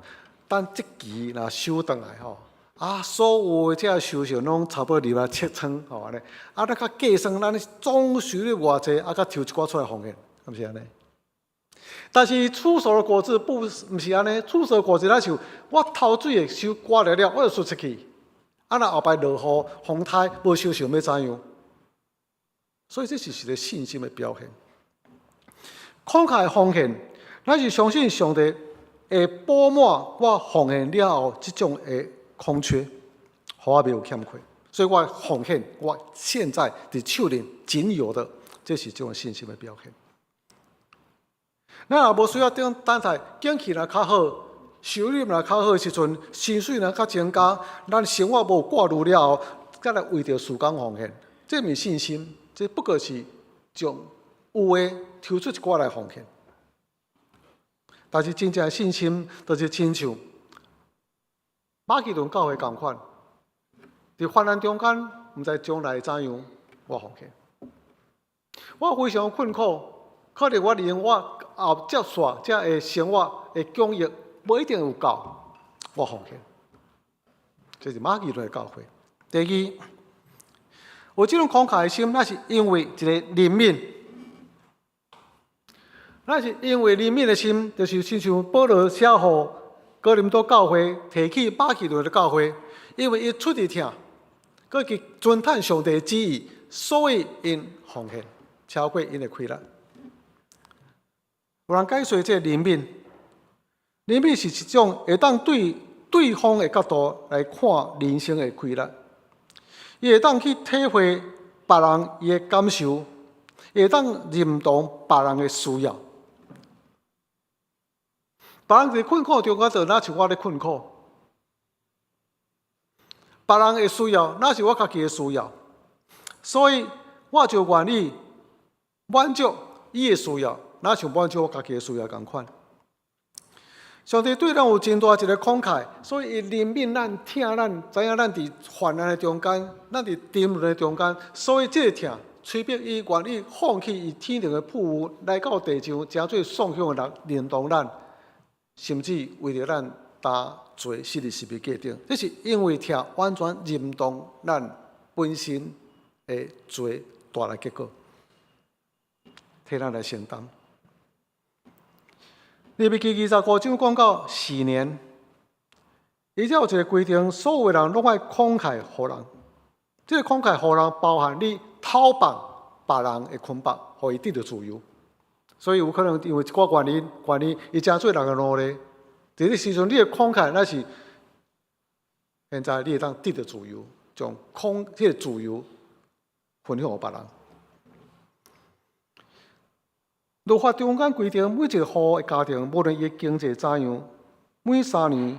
等這期若收轉來吼。啊，所有的這個收成攏差不多入來切倉吼按呢。啊，咱較計算咱總收入偌濟，啊，閣抽一寡出來奉獻，敢毋是按呢？但是初熟的果子不毋是按呢，初熟的果子咱是我頭水的收割了了，我就輸出去。啊，若後擺落雨風颱無收成，欲怎樣？所以這是一个信心的表現。慷慨奉獻，咱是相信上帝會補滿我奉獻了後這種的空缺，予我袂有欠缺。所以我奉獻，我現在佇手裡僅有的，這是這種信心的表現。咱也無需要等等待景氣若較好，收入若較好的時陣，薪水若較增加，咱生活無掛慮了後，才來為著事工奉獻。這毋是信心，這不過是將有的抽出一寡來奉獻。但是真正的信心，就是親像馬其頓教會仝款，佇患難中間，毋知將來會怎樣，我奉獻。我非常困苦，可能我利用我後接續這个生活的供應，無一定有夠，我奉獻。這是馬其頓的教會。第二，有這種慷慨的心，那是因為一个憐憫，那是因為憐憫的心，就是親像保羅寫予哥林多教會，提起馬其頓的教會，因為伊出佇疼，閣去遵趁上帝的旨意，所以𪜶奉獻超過𪜶的氣力。有人解說這个憐憫，憐憫是一種會當對對方的角度來看人生的氣力，伊會當去體會別人伊的感受，會當認同別人的需要。別人佇困苦中間，就若像我咧困苦；別人的需要，若是我家己的需要。所以我就願意滿足伊的需要，若像滿足我家己的需要仝款。上帝對咱有真大一个慷慨，所以伊憐憫咱、疼咱，知影咱佇患難的中間，咱佇沉淪的中間，所以這个疼，催逼伊願意放棄伊天堂的富裕，來到地上，成做喪享的人，認同咱，甚至為著咱擔罪，死佇十字架頂。這是因為疼完全認同咱本身的罪帶來結果，替咱來承擔。利未記25章講到禧年，伊這有一个規定，所有的人攏愛慷慨予人。這个慷慨予人，包含你偷放別人的捆綁，予伊得著自由。所以有可能因為一寡原因，原因伊成做人的奴隸。佇這時陣，你的慷慨，乃是現在你會當得著自由，將空這个自由分享予別人。律法中間規定，每一个戶的家庭，無論伊經濟怎樣，每3年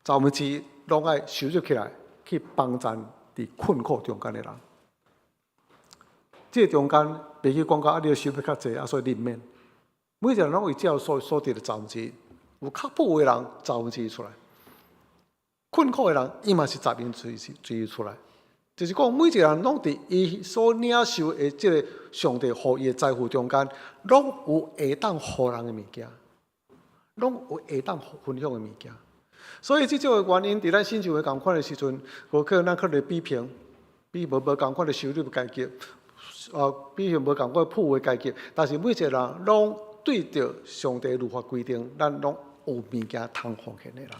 十分之一攏愛收集起來，去幫贊佇困苦中間的人。這个中間袂去講到啊，你的收入較濟啊，所以你毋免。每一个人攏會照所所得的十分之一，有較富的人十分之一出來，困苦的人伊嘛是十分之一出來。就是講，每一個人攏佇伊所領受的這个上帝予伊的財富中間，攏有會當予人的物件，攏有會當分享的物件。所以這種的原因，佇咱信仰的仝款的時陣，無可能咱可能比拼，比無仝款的收入階級，啊，比拼無仝款富的階級。但是每一個人攏對著上帝律法規定，咱攏有物件通奉獻的人。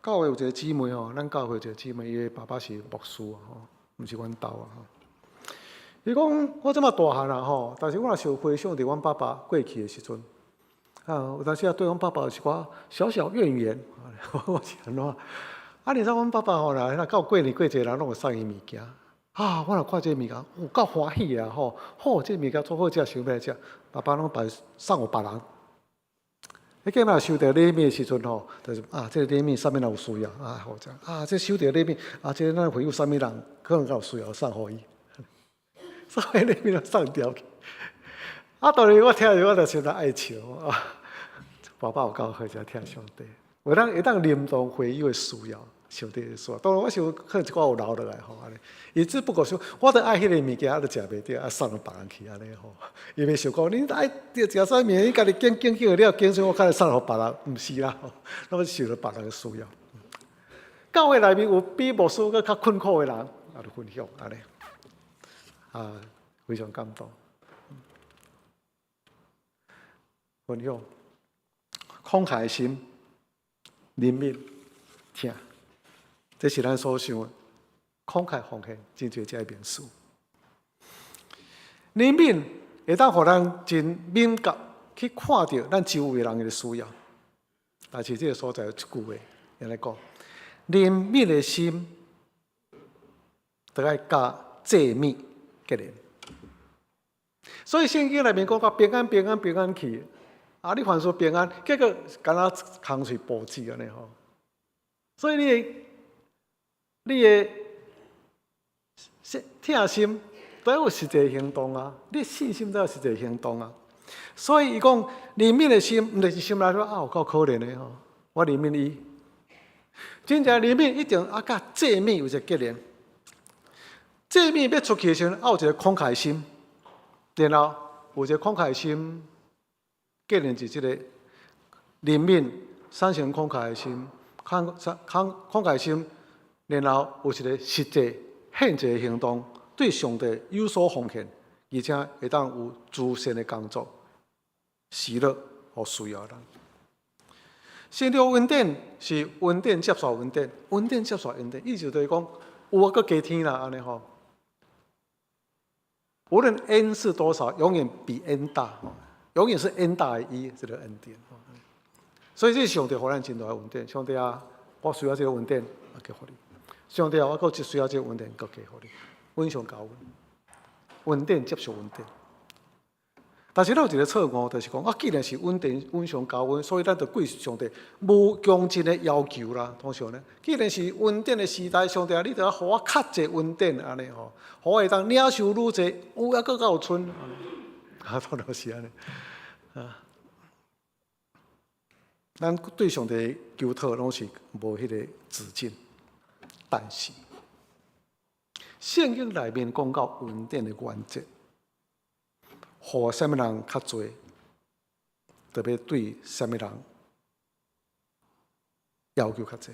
教會有一个姊妹吼，咱教會有一个姊妹，伊的爸爸是牧師啊吼，毋是阮兜啊吼。伊講我這麼大漢啊吼，但是我若想回想佇阮爸爸過去的時陣，啊，有當時啊對阮爸爸有一寡小小怨言，我是按怎？啊，你知阮爸爸吼，若到過年過節，人攏會送伊物件，啊，我若看這个物件，有夠歡喜啊吼！好，這个物件足好食，想欲來食，爸爸攏把送予別人。你起碼收著禮物的時陣吼，就是啊，這個禮物啥物人有需要啊，好者啊，這收著禮物啊，這個咱會有啥物人可能較有需要送予伊，所以禮物攏送掉去。啊，當然我聽著我就相當愛笑啊！爸爸有夠好，誠疼上帝，有當會當臨場會友的需要，上帝的需要。當然我想可能一寡有留落來吼，按呢。伊只不過說，我著愛彼个物件，啊，著食袂著，啊，送予別人去按呢吼。伊袂想講，你愛食啥物件，你家己揀揀揀了，揀出我較會送予別人，毋是啦吼，那麼受著別人的需要。教會內面有比牧師閣較困苦的人，啊，著分享按呢，啊，非常感動。分享，慷慨的心，憐憫，疼，這是咱所想的。慷慨奉獻，真濟這個名詞。憐憫會當予咱真敏感去看著咱周圍人的需要。但是這個所在有一句話，按呢講，憐憫的心，著愛佮祭物結連。所以聖經內面講到平安平安平安去。啊！你凡事平安，結果敢若空喙報紙按呢吼。所以你的疼心都有實際行動啊！你信心都有實際行動啊！所以伊講憐憫的心，毋就是心內說啊，有夠可憐的吼。我憐憫伊，真正憐憫一定啊，佮祭物有一個結連。祭物欲出去的時陣，啊有一個慷慨心，然後有一個慷慨心。結連是這個憐憫，產生慷慨的心，慷慨心，然後有一個實際獻祭的行動，對上帝有所奉獻，而且會當有慈善的工作，喜樂予需要的人。神的恩典是恩典接受恩典，恩典接受恩典，意思就是講有啊，閣加添啦，按呢吼。無論 N 是多少，永遠比 N 大。永遠是 N 大於一，這個恩典。所以這是上帝予咱真大的恩典。上帝啊，我需要這個恩典，我給予你。上帝啊，我閣需要這個恩典，閣給予你。阮上交阮，恩典接受恩典。但是咱有一個錯誤，就是講啊，既然是恩典，阮上交阮，所以咱就對上帝無窮盡的要求啦。通常呢，既然是恩典的時代，上帝啊，你著愛予我較濟恩典按呢吼，予我會當領受愈濟，有抑閣較有賰。啊，通常是按呢。啊，咱對上帝求討攏是無彼個止境，但是聖經內面講到恩典的原則，予啥物人較濟，特別對啥物人要求較濟。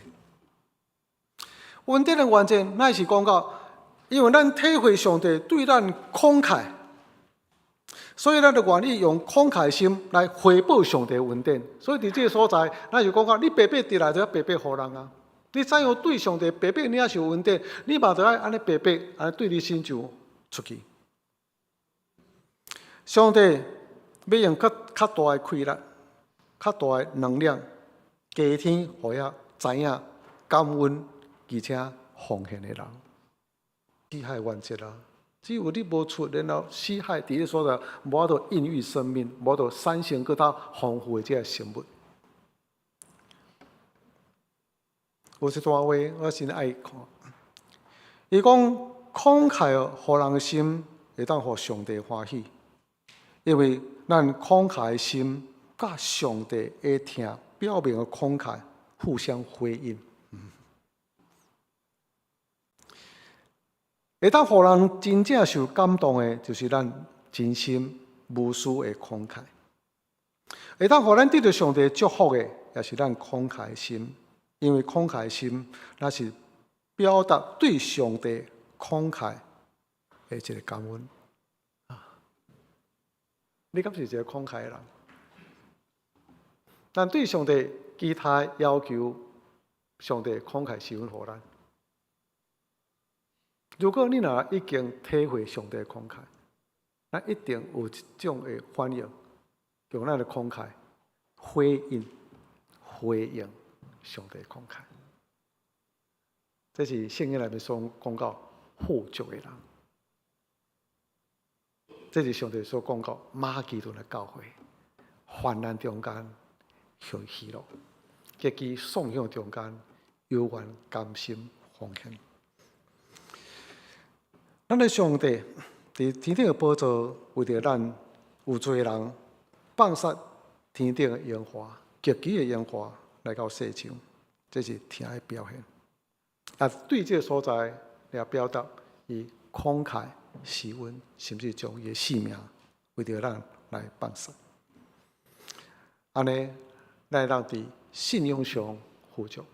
恩典的原則乃是講到，因為咱體會上帝對咱慷慨。所以，咱就願意用慷慨心來回報上帝恩典。所以，佇這個所在，咱就講講，你白白得來，就愛白白予人啊！你怎樣對上帝白白領受恩典，你嘛著愛按呢白白按呢對你親像出去。上帝欲用較較大的氣力、較大的能量，加添予遐知影感恩而且奉獻的人。死海原則啊！只有你無出，然後死海佇彼所在，無法度孕育生命，無法度產生閣較豐富的這个生物。有一段話，我真愛看。伊講慷慨予人的心，會當予上帝歡喜，因為咱慷慨的心，佮上帝的疼表明的慷慨互相回應。會當予人真正受感動的，就是咱真心無私的慷慨。會當予咱得著上帝祝福的，也是咱慷慨的心。因為慷慨的心，那是表達對上帝慷慨的一個感恩。你敢是一個慷慨的人？咱對上帝其他要求，上帝慷慨施恩予咱。如果你若已經體會上帝的慷慨，咱一定有一種的反應，用咱的慷慨回應回應上帝的慷慨。這是聖經內面所講到富足的人，這是上帝所講到馬其頓的教會，患難中間享喜樂，極其送享中間，猶原甘心奉獻。咱的上帝佇天頂的寶座，為著咱有罪人放殺天頂的榮華，極其的榮華來到世上，這是疼的表現。啊，對這个所在來表達伊慷慨施恩，甚至將伊的性命為著咱來放殺。按呢，咱會當佇信仰上富足，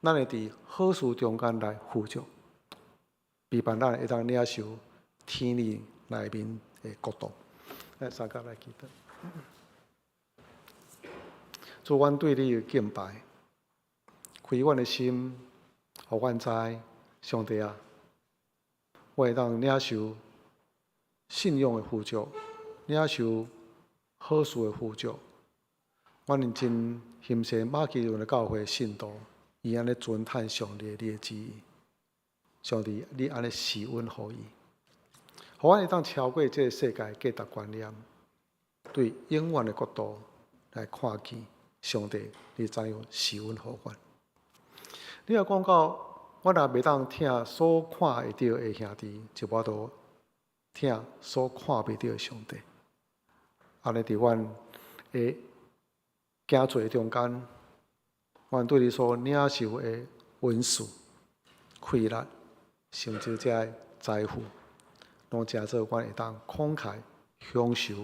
咱會佇好事中間來富足，期盼咱會當領受天義內面的國度。咱三甲來祈禱。主，阮對你有敬拜，開阮的心，予阮知，上帝啊，我會當領受信仰的富足，領受好事的富足。阮真欣賞馬其頓的教會信徒，伊按呢尊嘆上帝你的旨意，上帝你按呢施恩予伊，予阮會當超過這个世界價值觀念，對永遠的國度來看見上帝你怎樣施恩予阮。你若講到，阮若袂當疼所看會著的兄弟，就無法度疼所看袂著的上帝。按呢佇阮的行做中間，阮對你所領受的恩賜、氣力，甚至這个財富，攏成做阮會當慷慨享受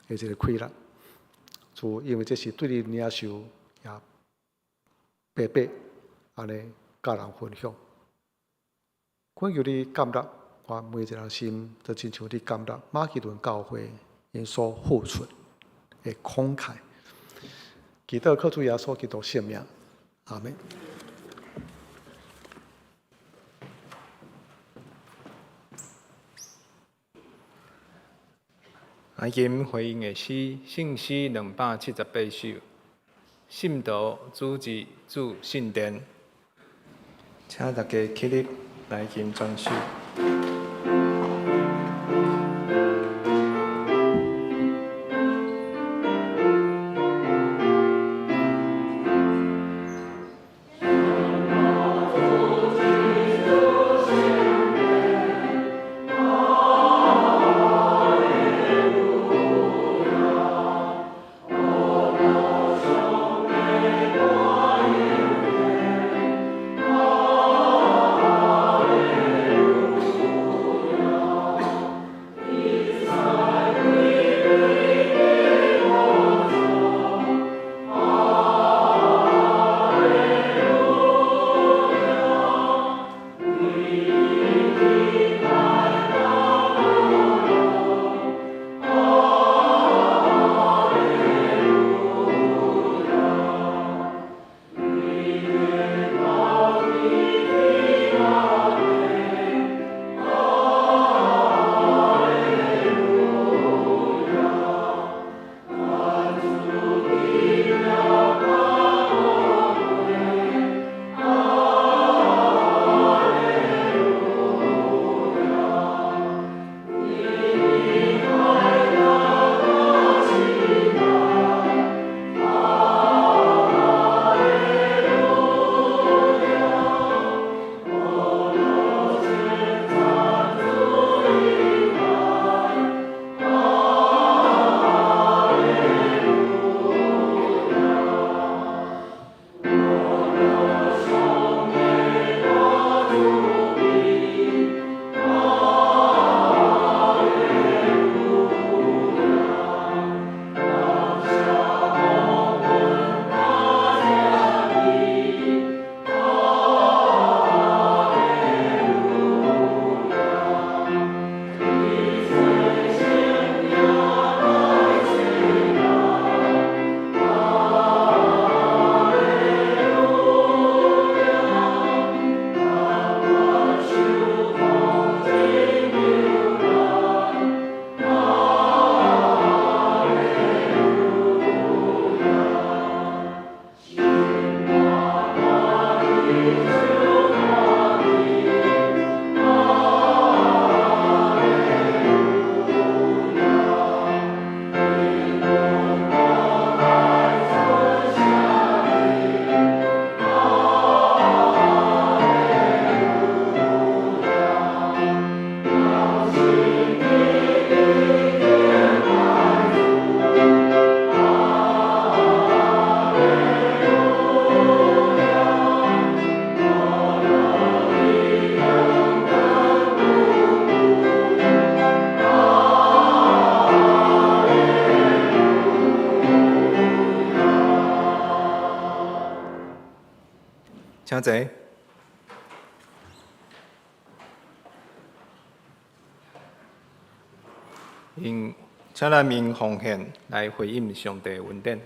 的一個氣力。主，因為這是對你領受，也白白按呢佮人分享。懇求你感納我每一個人心，就親像你感納馬其頓教會𪜶所付出的慷慨。祈禱靠主耶穌基督聖名，阿門。來今回應的詩，聖詩278首，信徒主治主聖殿，請大家起立來吟全首。請坐。用，請咱用奉獻來回應上帝恩典。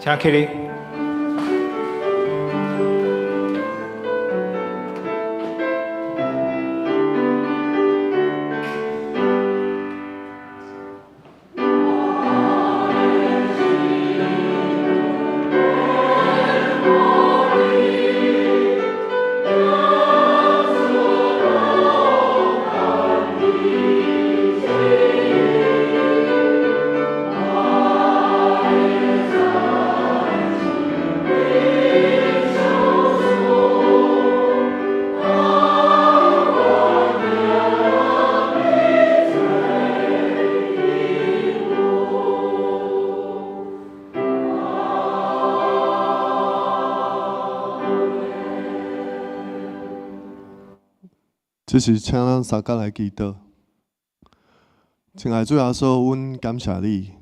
請起立。這時請咱三甲來祈禱。親愛主耶穌，阮感謝你，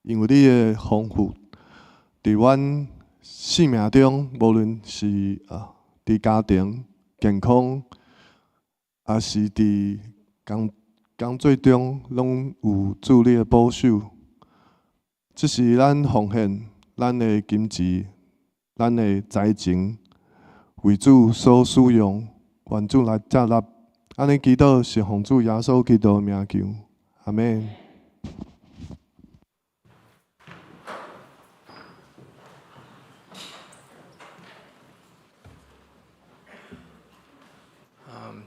因為你的豐富，佇阮生命中，無論是佇家庭、健康，抑是佇工作中，攏有主你的保守。這是咱奉獻咱的金錢、咱的財情，為主所使用。願主來接納，按呢祈禱是奉主耶穌基督的名求，阿們。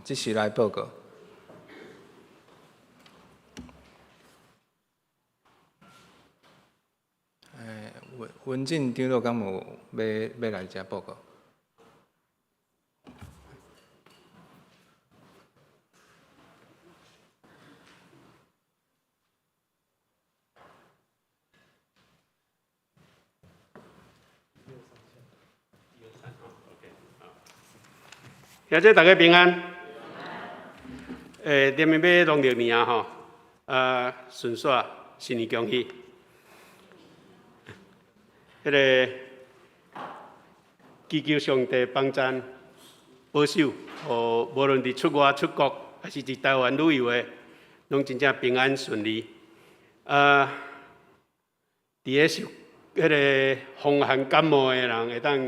這時來報告。文進長老敢有欲來遮報告？兄弟，大家平安。踮咧欲農曆年啊吼，順紲新年恭喜。彼个祈求上帝幫贊保守，予無論佇出外出國，抑是佇台灣旅遊的，攏真正平安順利。佇咧受彼个風寒感冒的人，會當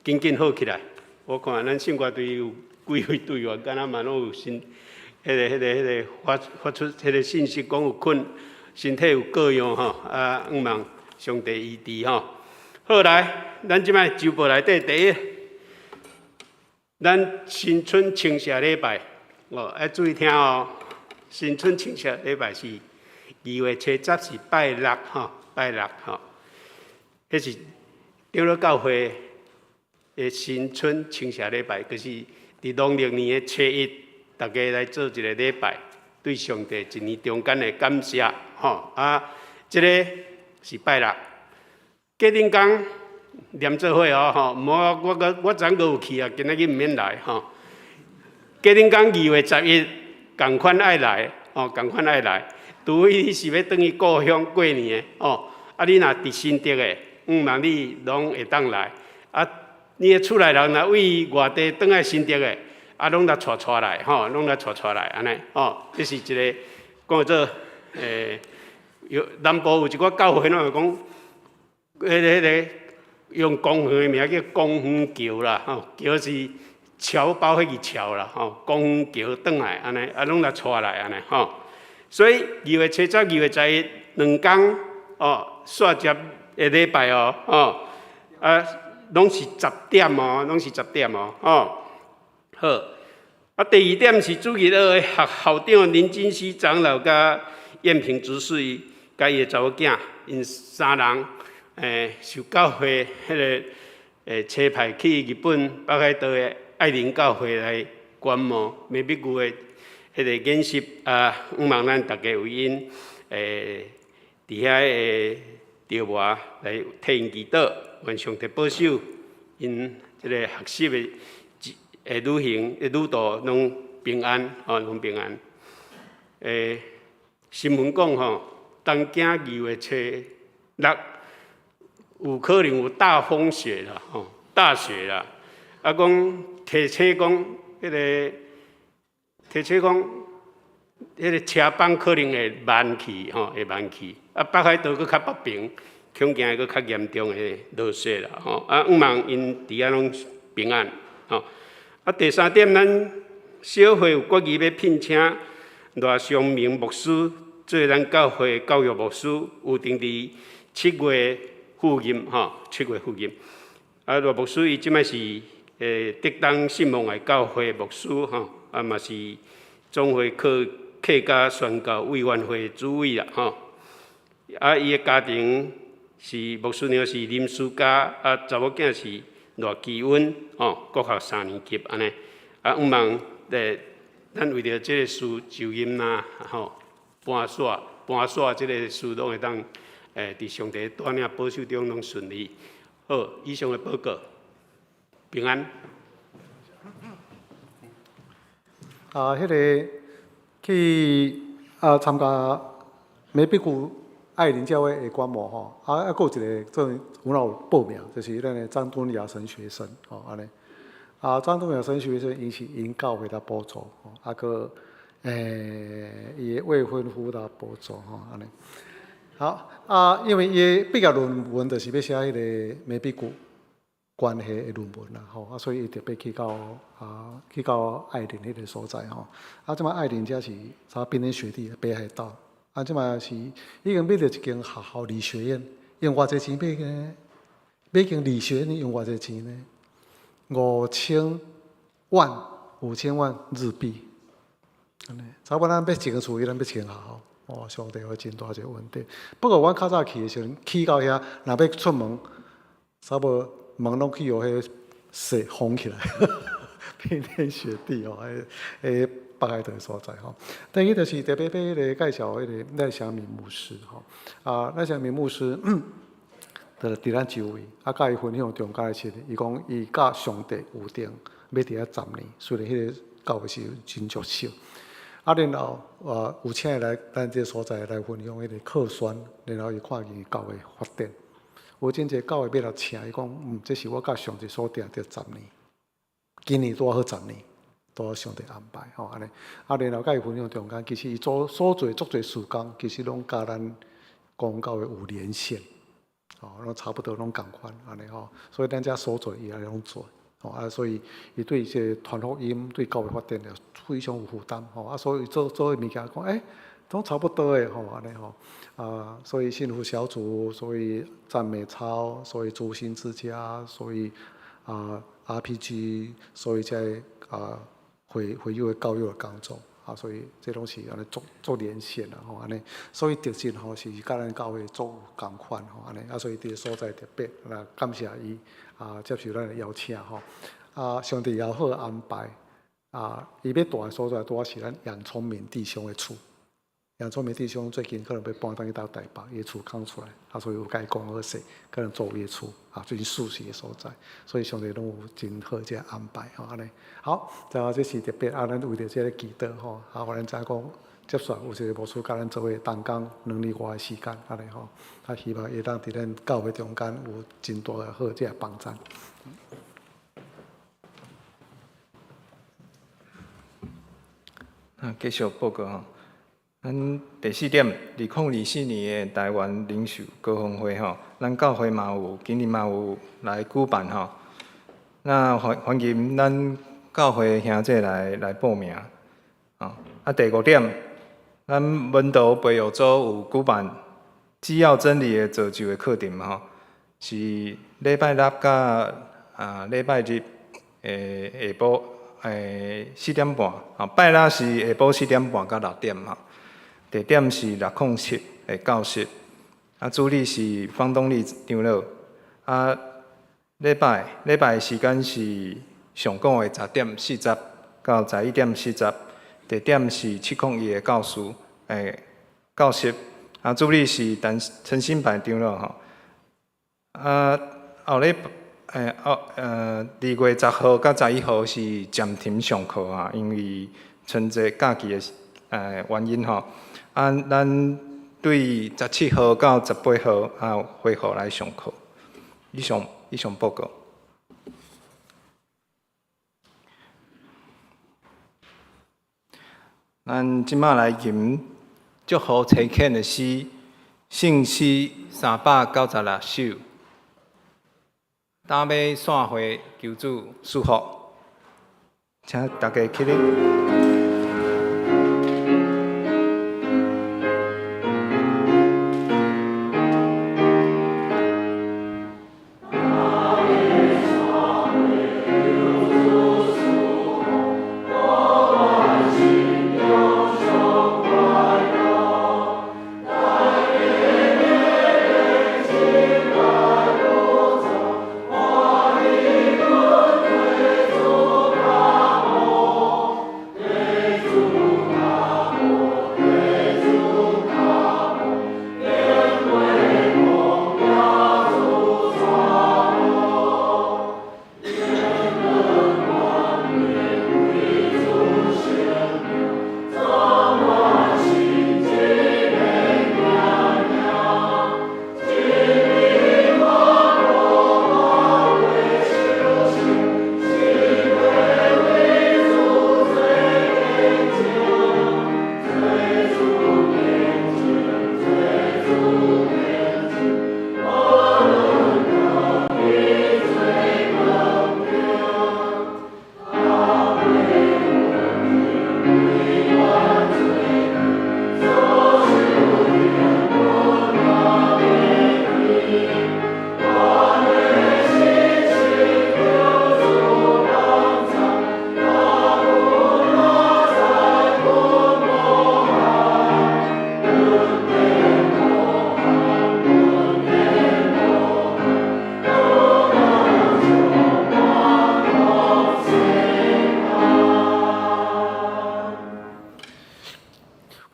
緊緊好起來。我看咱聖歌隊有幾位隊員，敢若嘛攏有新，彼个發出彼个信息，講有困，身體有各樣吼，向望上帝醫治吼。好來，咱這擺週報內底第一，咱新春清社禮拜，愛注意聽哦。新春清社禮拜是2月7日是拜六吼，拜六吼，彼是長老教會的新春清社禮拜，就是佇農曆年的初一，大家來做一個禮拜，對上帝一年中間的感謝吼。這个是拜六，隔頂工連做伙哦吼，毋好我昨閣有去啊，今仔日毋免來吼。隔頂工2月11，仝款愛來哦，仝款愛來，除非你是欲轉去故鄉過年的哦。你若佇新竹的，向望你攏會當來。你的厝內人若為外地轉來新竹的，攏來帶帶來吼，攏來帶帶來按呢吼。這是一个講做，有南部有一寡教會攏會講，彼个用公園的名叫公園橋啦，吼，橋是僑胞彼個僑啦，吼，公園橋轉來按呢，啊，攏來帶來按呢，吼。所以2月7、2月112工哦，煞接的禮拜哦，吼，啊，攏是十點哦，攏是十點哦，吼，好。啊，第二點是主日學的學校長林金熙長老佮艷平執事佮伊的查某囝，𪜶三人受教會彼个差派去日本北海道的愛鄰教會來觀摩美筆牛的彼个研習啊，向望咱逐家為𪜶佇遐的著磨來替𪜶祈禱，願上帝保守𪜶這个學習的旅行的旅途攏平安，吼，攏平安。新聞講吼，東京2月初6有可能有大風雪啦，吼，大雪啦。啊，講提醒講，彼个提醒講，彼个車班可能會慢去，吼，會慢去。啊，北海道閣較北邊，恐驚閣較嚴重的落雪啦，吼。啊，向望𪜶佇遐攏平安，吼。啊，第三點，咱小會有決議欲聘請賴尚明牧師做咱教會教育牧師，有定佇7月赴任，吼，七月赴任。啊，賴牧師伊這擺是竹東信望愛教會牧師，吼，啊嘛是總會客家宣教委員會主委啦，吼。啊，伊的家庭是牧師娘是林書嘉，啊，查某囝是賴基溫，吼，國學三年級按呢。啊，向望咱為著這个事就任啦，吼，搬煞搬煞這个事攏會當佇上帝帶領保守中攏順利。好，以上的報告，平安。啊，彼个去啊參加美比谷愛鄰教會的觀摩吼，啊，閣有一個做有有報名，就是咱的張敦雅神學生吼，按呢。啊，張敦雅神學生𪜶是𪜶教會來補助，吼，啊，閣伊的未婚夫來補助吼，按呢。好，啊，因為伊的畢業論文就是欲寫彼个美比谷關係的論文啦，吼，啊，所以伊特別去到愛鄰彼个所在吼。啊，這擺愛鄰遮是啥冰天雪地，北海道。啊，這擺是已經買著一間學校理學院，用偌濟錢買個？買間理學院用偌濟錢呢？5000萬，5000萬日幣。按呢，差不多咱買一間厝，比咱買一間學校。哦，上帝會真大一個問題。不過阮較早去的時陣，去到遐，若欲出門，差不多門攏去予彼个雪封起來，冰天雪地哦，彼北海道的所在吼。第一就是特別欲彼个介紹彼个賴祥敏牧師吼。啊，賴祥敏牧師，就佇咱周圍，啊，佮伊分享中間的時陣，伊講伊佮上帝有定，欲佇遐十年，雖然彼個教會是真足少。啊，然後有請伊來咱這个所在來分享彼个課宣，然後伊看見教會發展。有真濟教會欲來請伊講，這是我佮上帝所定著十年，今年拄好十年，拄好上帝安排吼按呢。啊，然後佮伊分享中間，其實伊做所做足濟事工，其實攏佮咱公教會有連線，吼，攏差不多攏仝款按呢吼。所以咱遮所做，伊也攏做。吼啊，所以伊對這個傳福音、對教會發展也非常有負擔吼。啊，所以做做的物件講，欸，攏差不多的吼，按呢吼。啊，所以幸福小組，所以讚美操，所以燭心之家，所以啊 RPG，所以這個啊會友的教育的工作，啊，所以這攏是按呢做做連線啦吼，按呢，所以特質吼是佮咱教會做仝款吼，按呢，啊，所以佇個所在特別來感謝伊啊接受咱的邀請吼，啊，上帝也好安排啊，伊欲蹛的所在拄仔是咱楊聰明弟兄的厝。楊聰明弟兄最近可能欲搬轉去到台北，伊的厝空出來，啊，所以有共伊講好勢，可能租伊的厝，啊，最近熟悉的所在，所以上帝攏有真好這個安排吼，按呢。好，這是特別啊，咱為著這个祈禱吼，啊，予咱知影講，接續有一個牧師佮咱做伙同工兩年外的時間，按呢吼，啊，希望會當佇咱教會中間有真大的好這個幫贊。啊，繼續報告吼。咱第四點，2024年的台灣靈修高峰會吼，咱教會嘛有，今年嘛有來舉辦吼。那歡迎咱教會兄弟來報名。啊，第五點，咱門徒培育組有舉辦基要真理的造就的課程吼，是禮拜六佮禮拜日的下晡4點半，拜六是下晡4點半到6點吼。地點是607的教室，啊，主理是方東立長老。啊，禮拜時間是上晡的10點40到11點40，地點是701的教室，教室。啊，主理是陳新柏長老吼。啊，後禮後2月10號佮11號是暫停上課啊，因為春節假期的原因吼。啊，咱對17號到18號啊恢復來上課。以上報告。咱這馬來吟祝福差遣的詩，聖詩396首。打尾散會，求主賜福，請大家起立。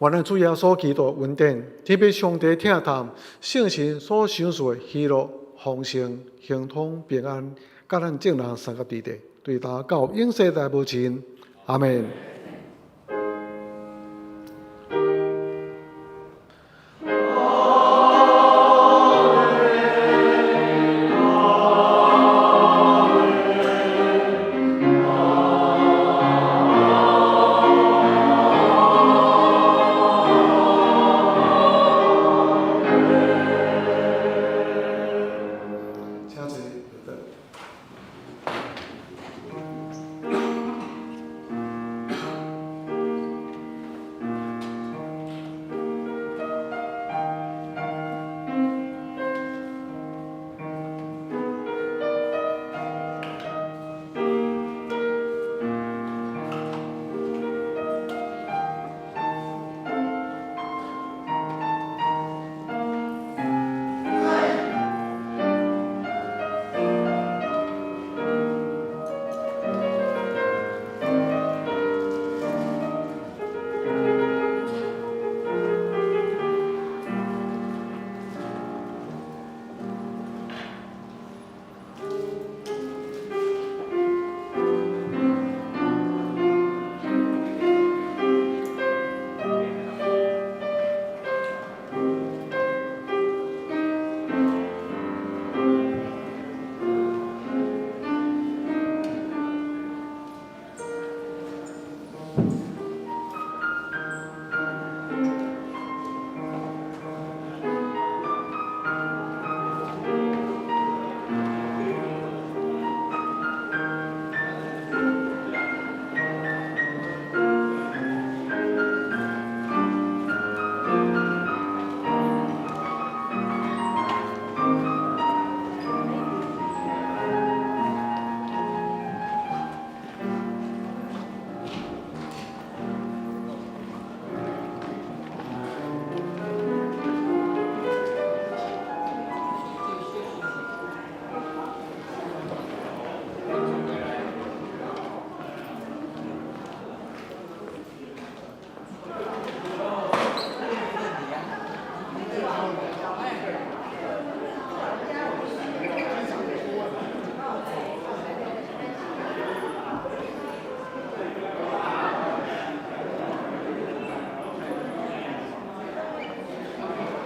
願咱主耶穌基督恩典，天父上帝疼疼，聖神所賞賜的喜樂、豐盛、亨通、平安，佮咱眾人相佮佇咧，對今到永世代無盡。阿門。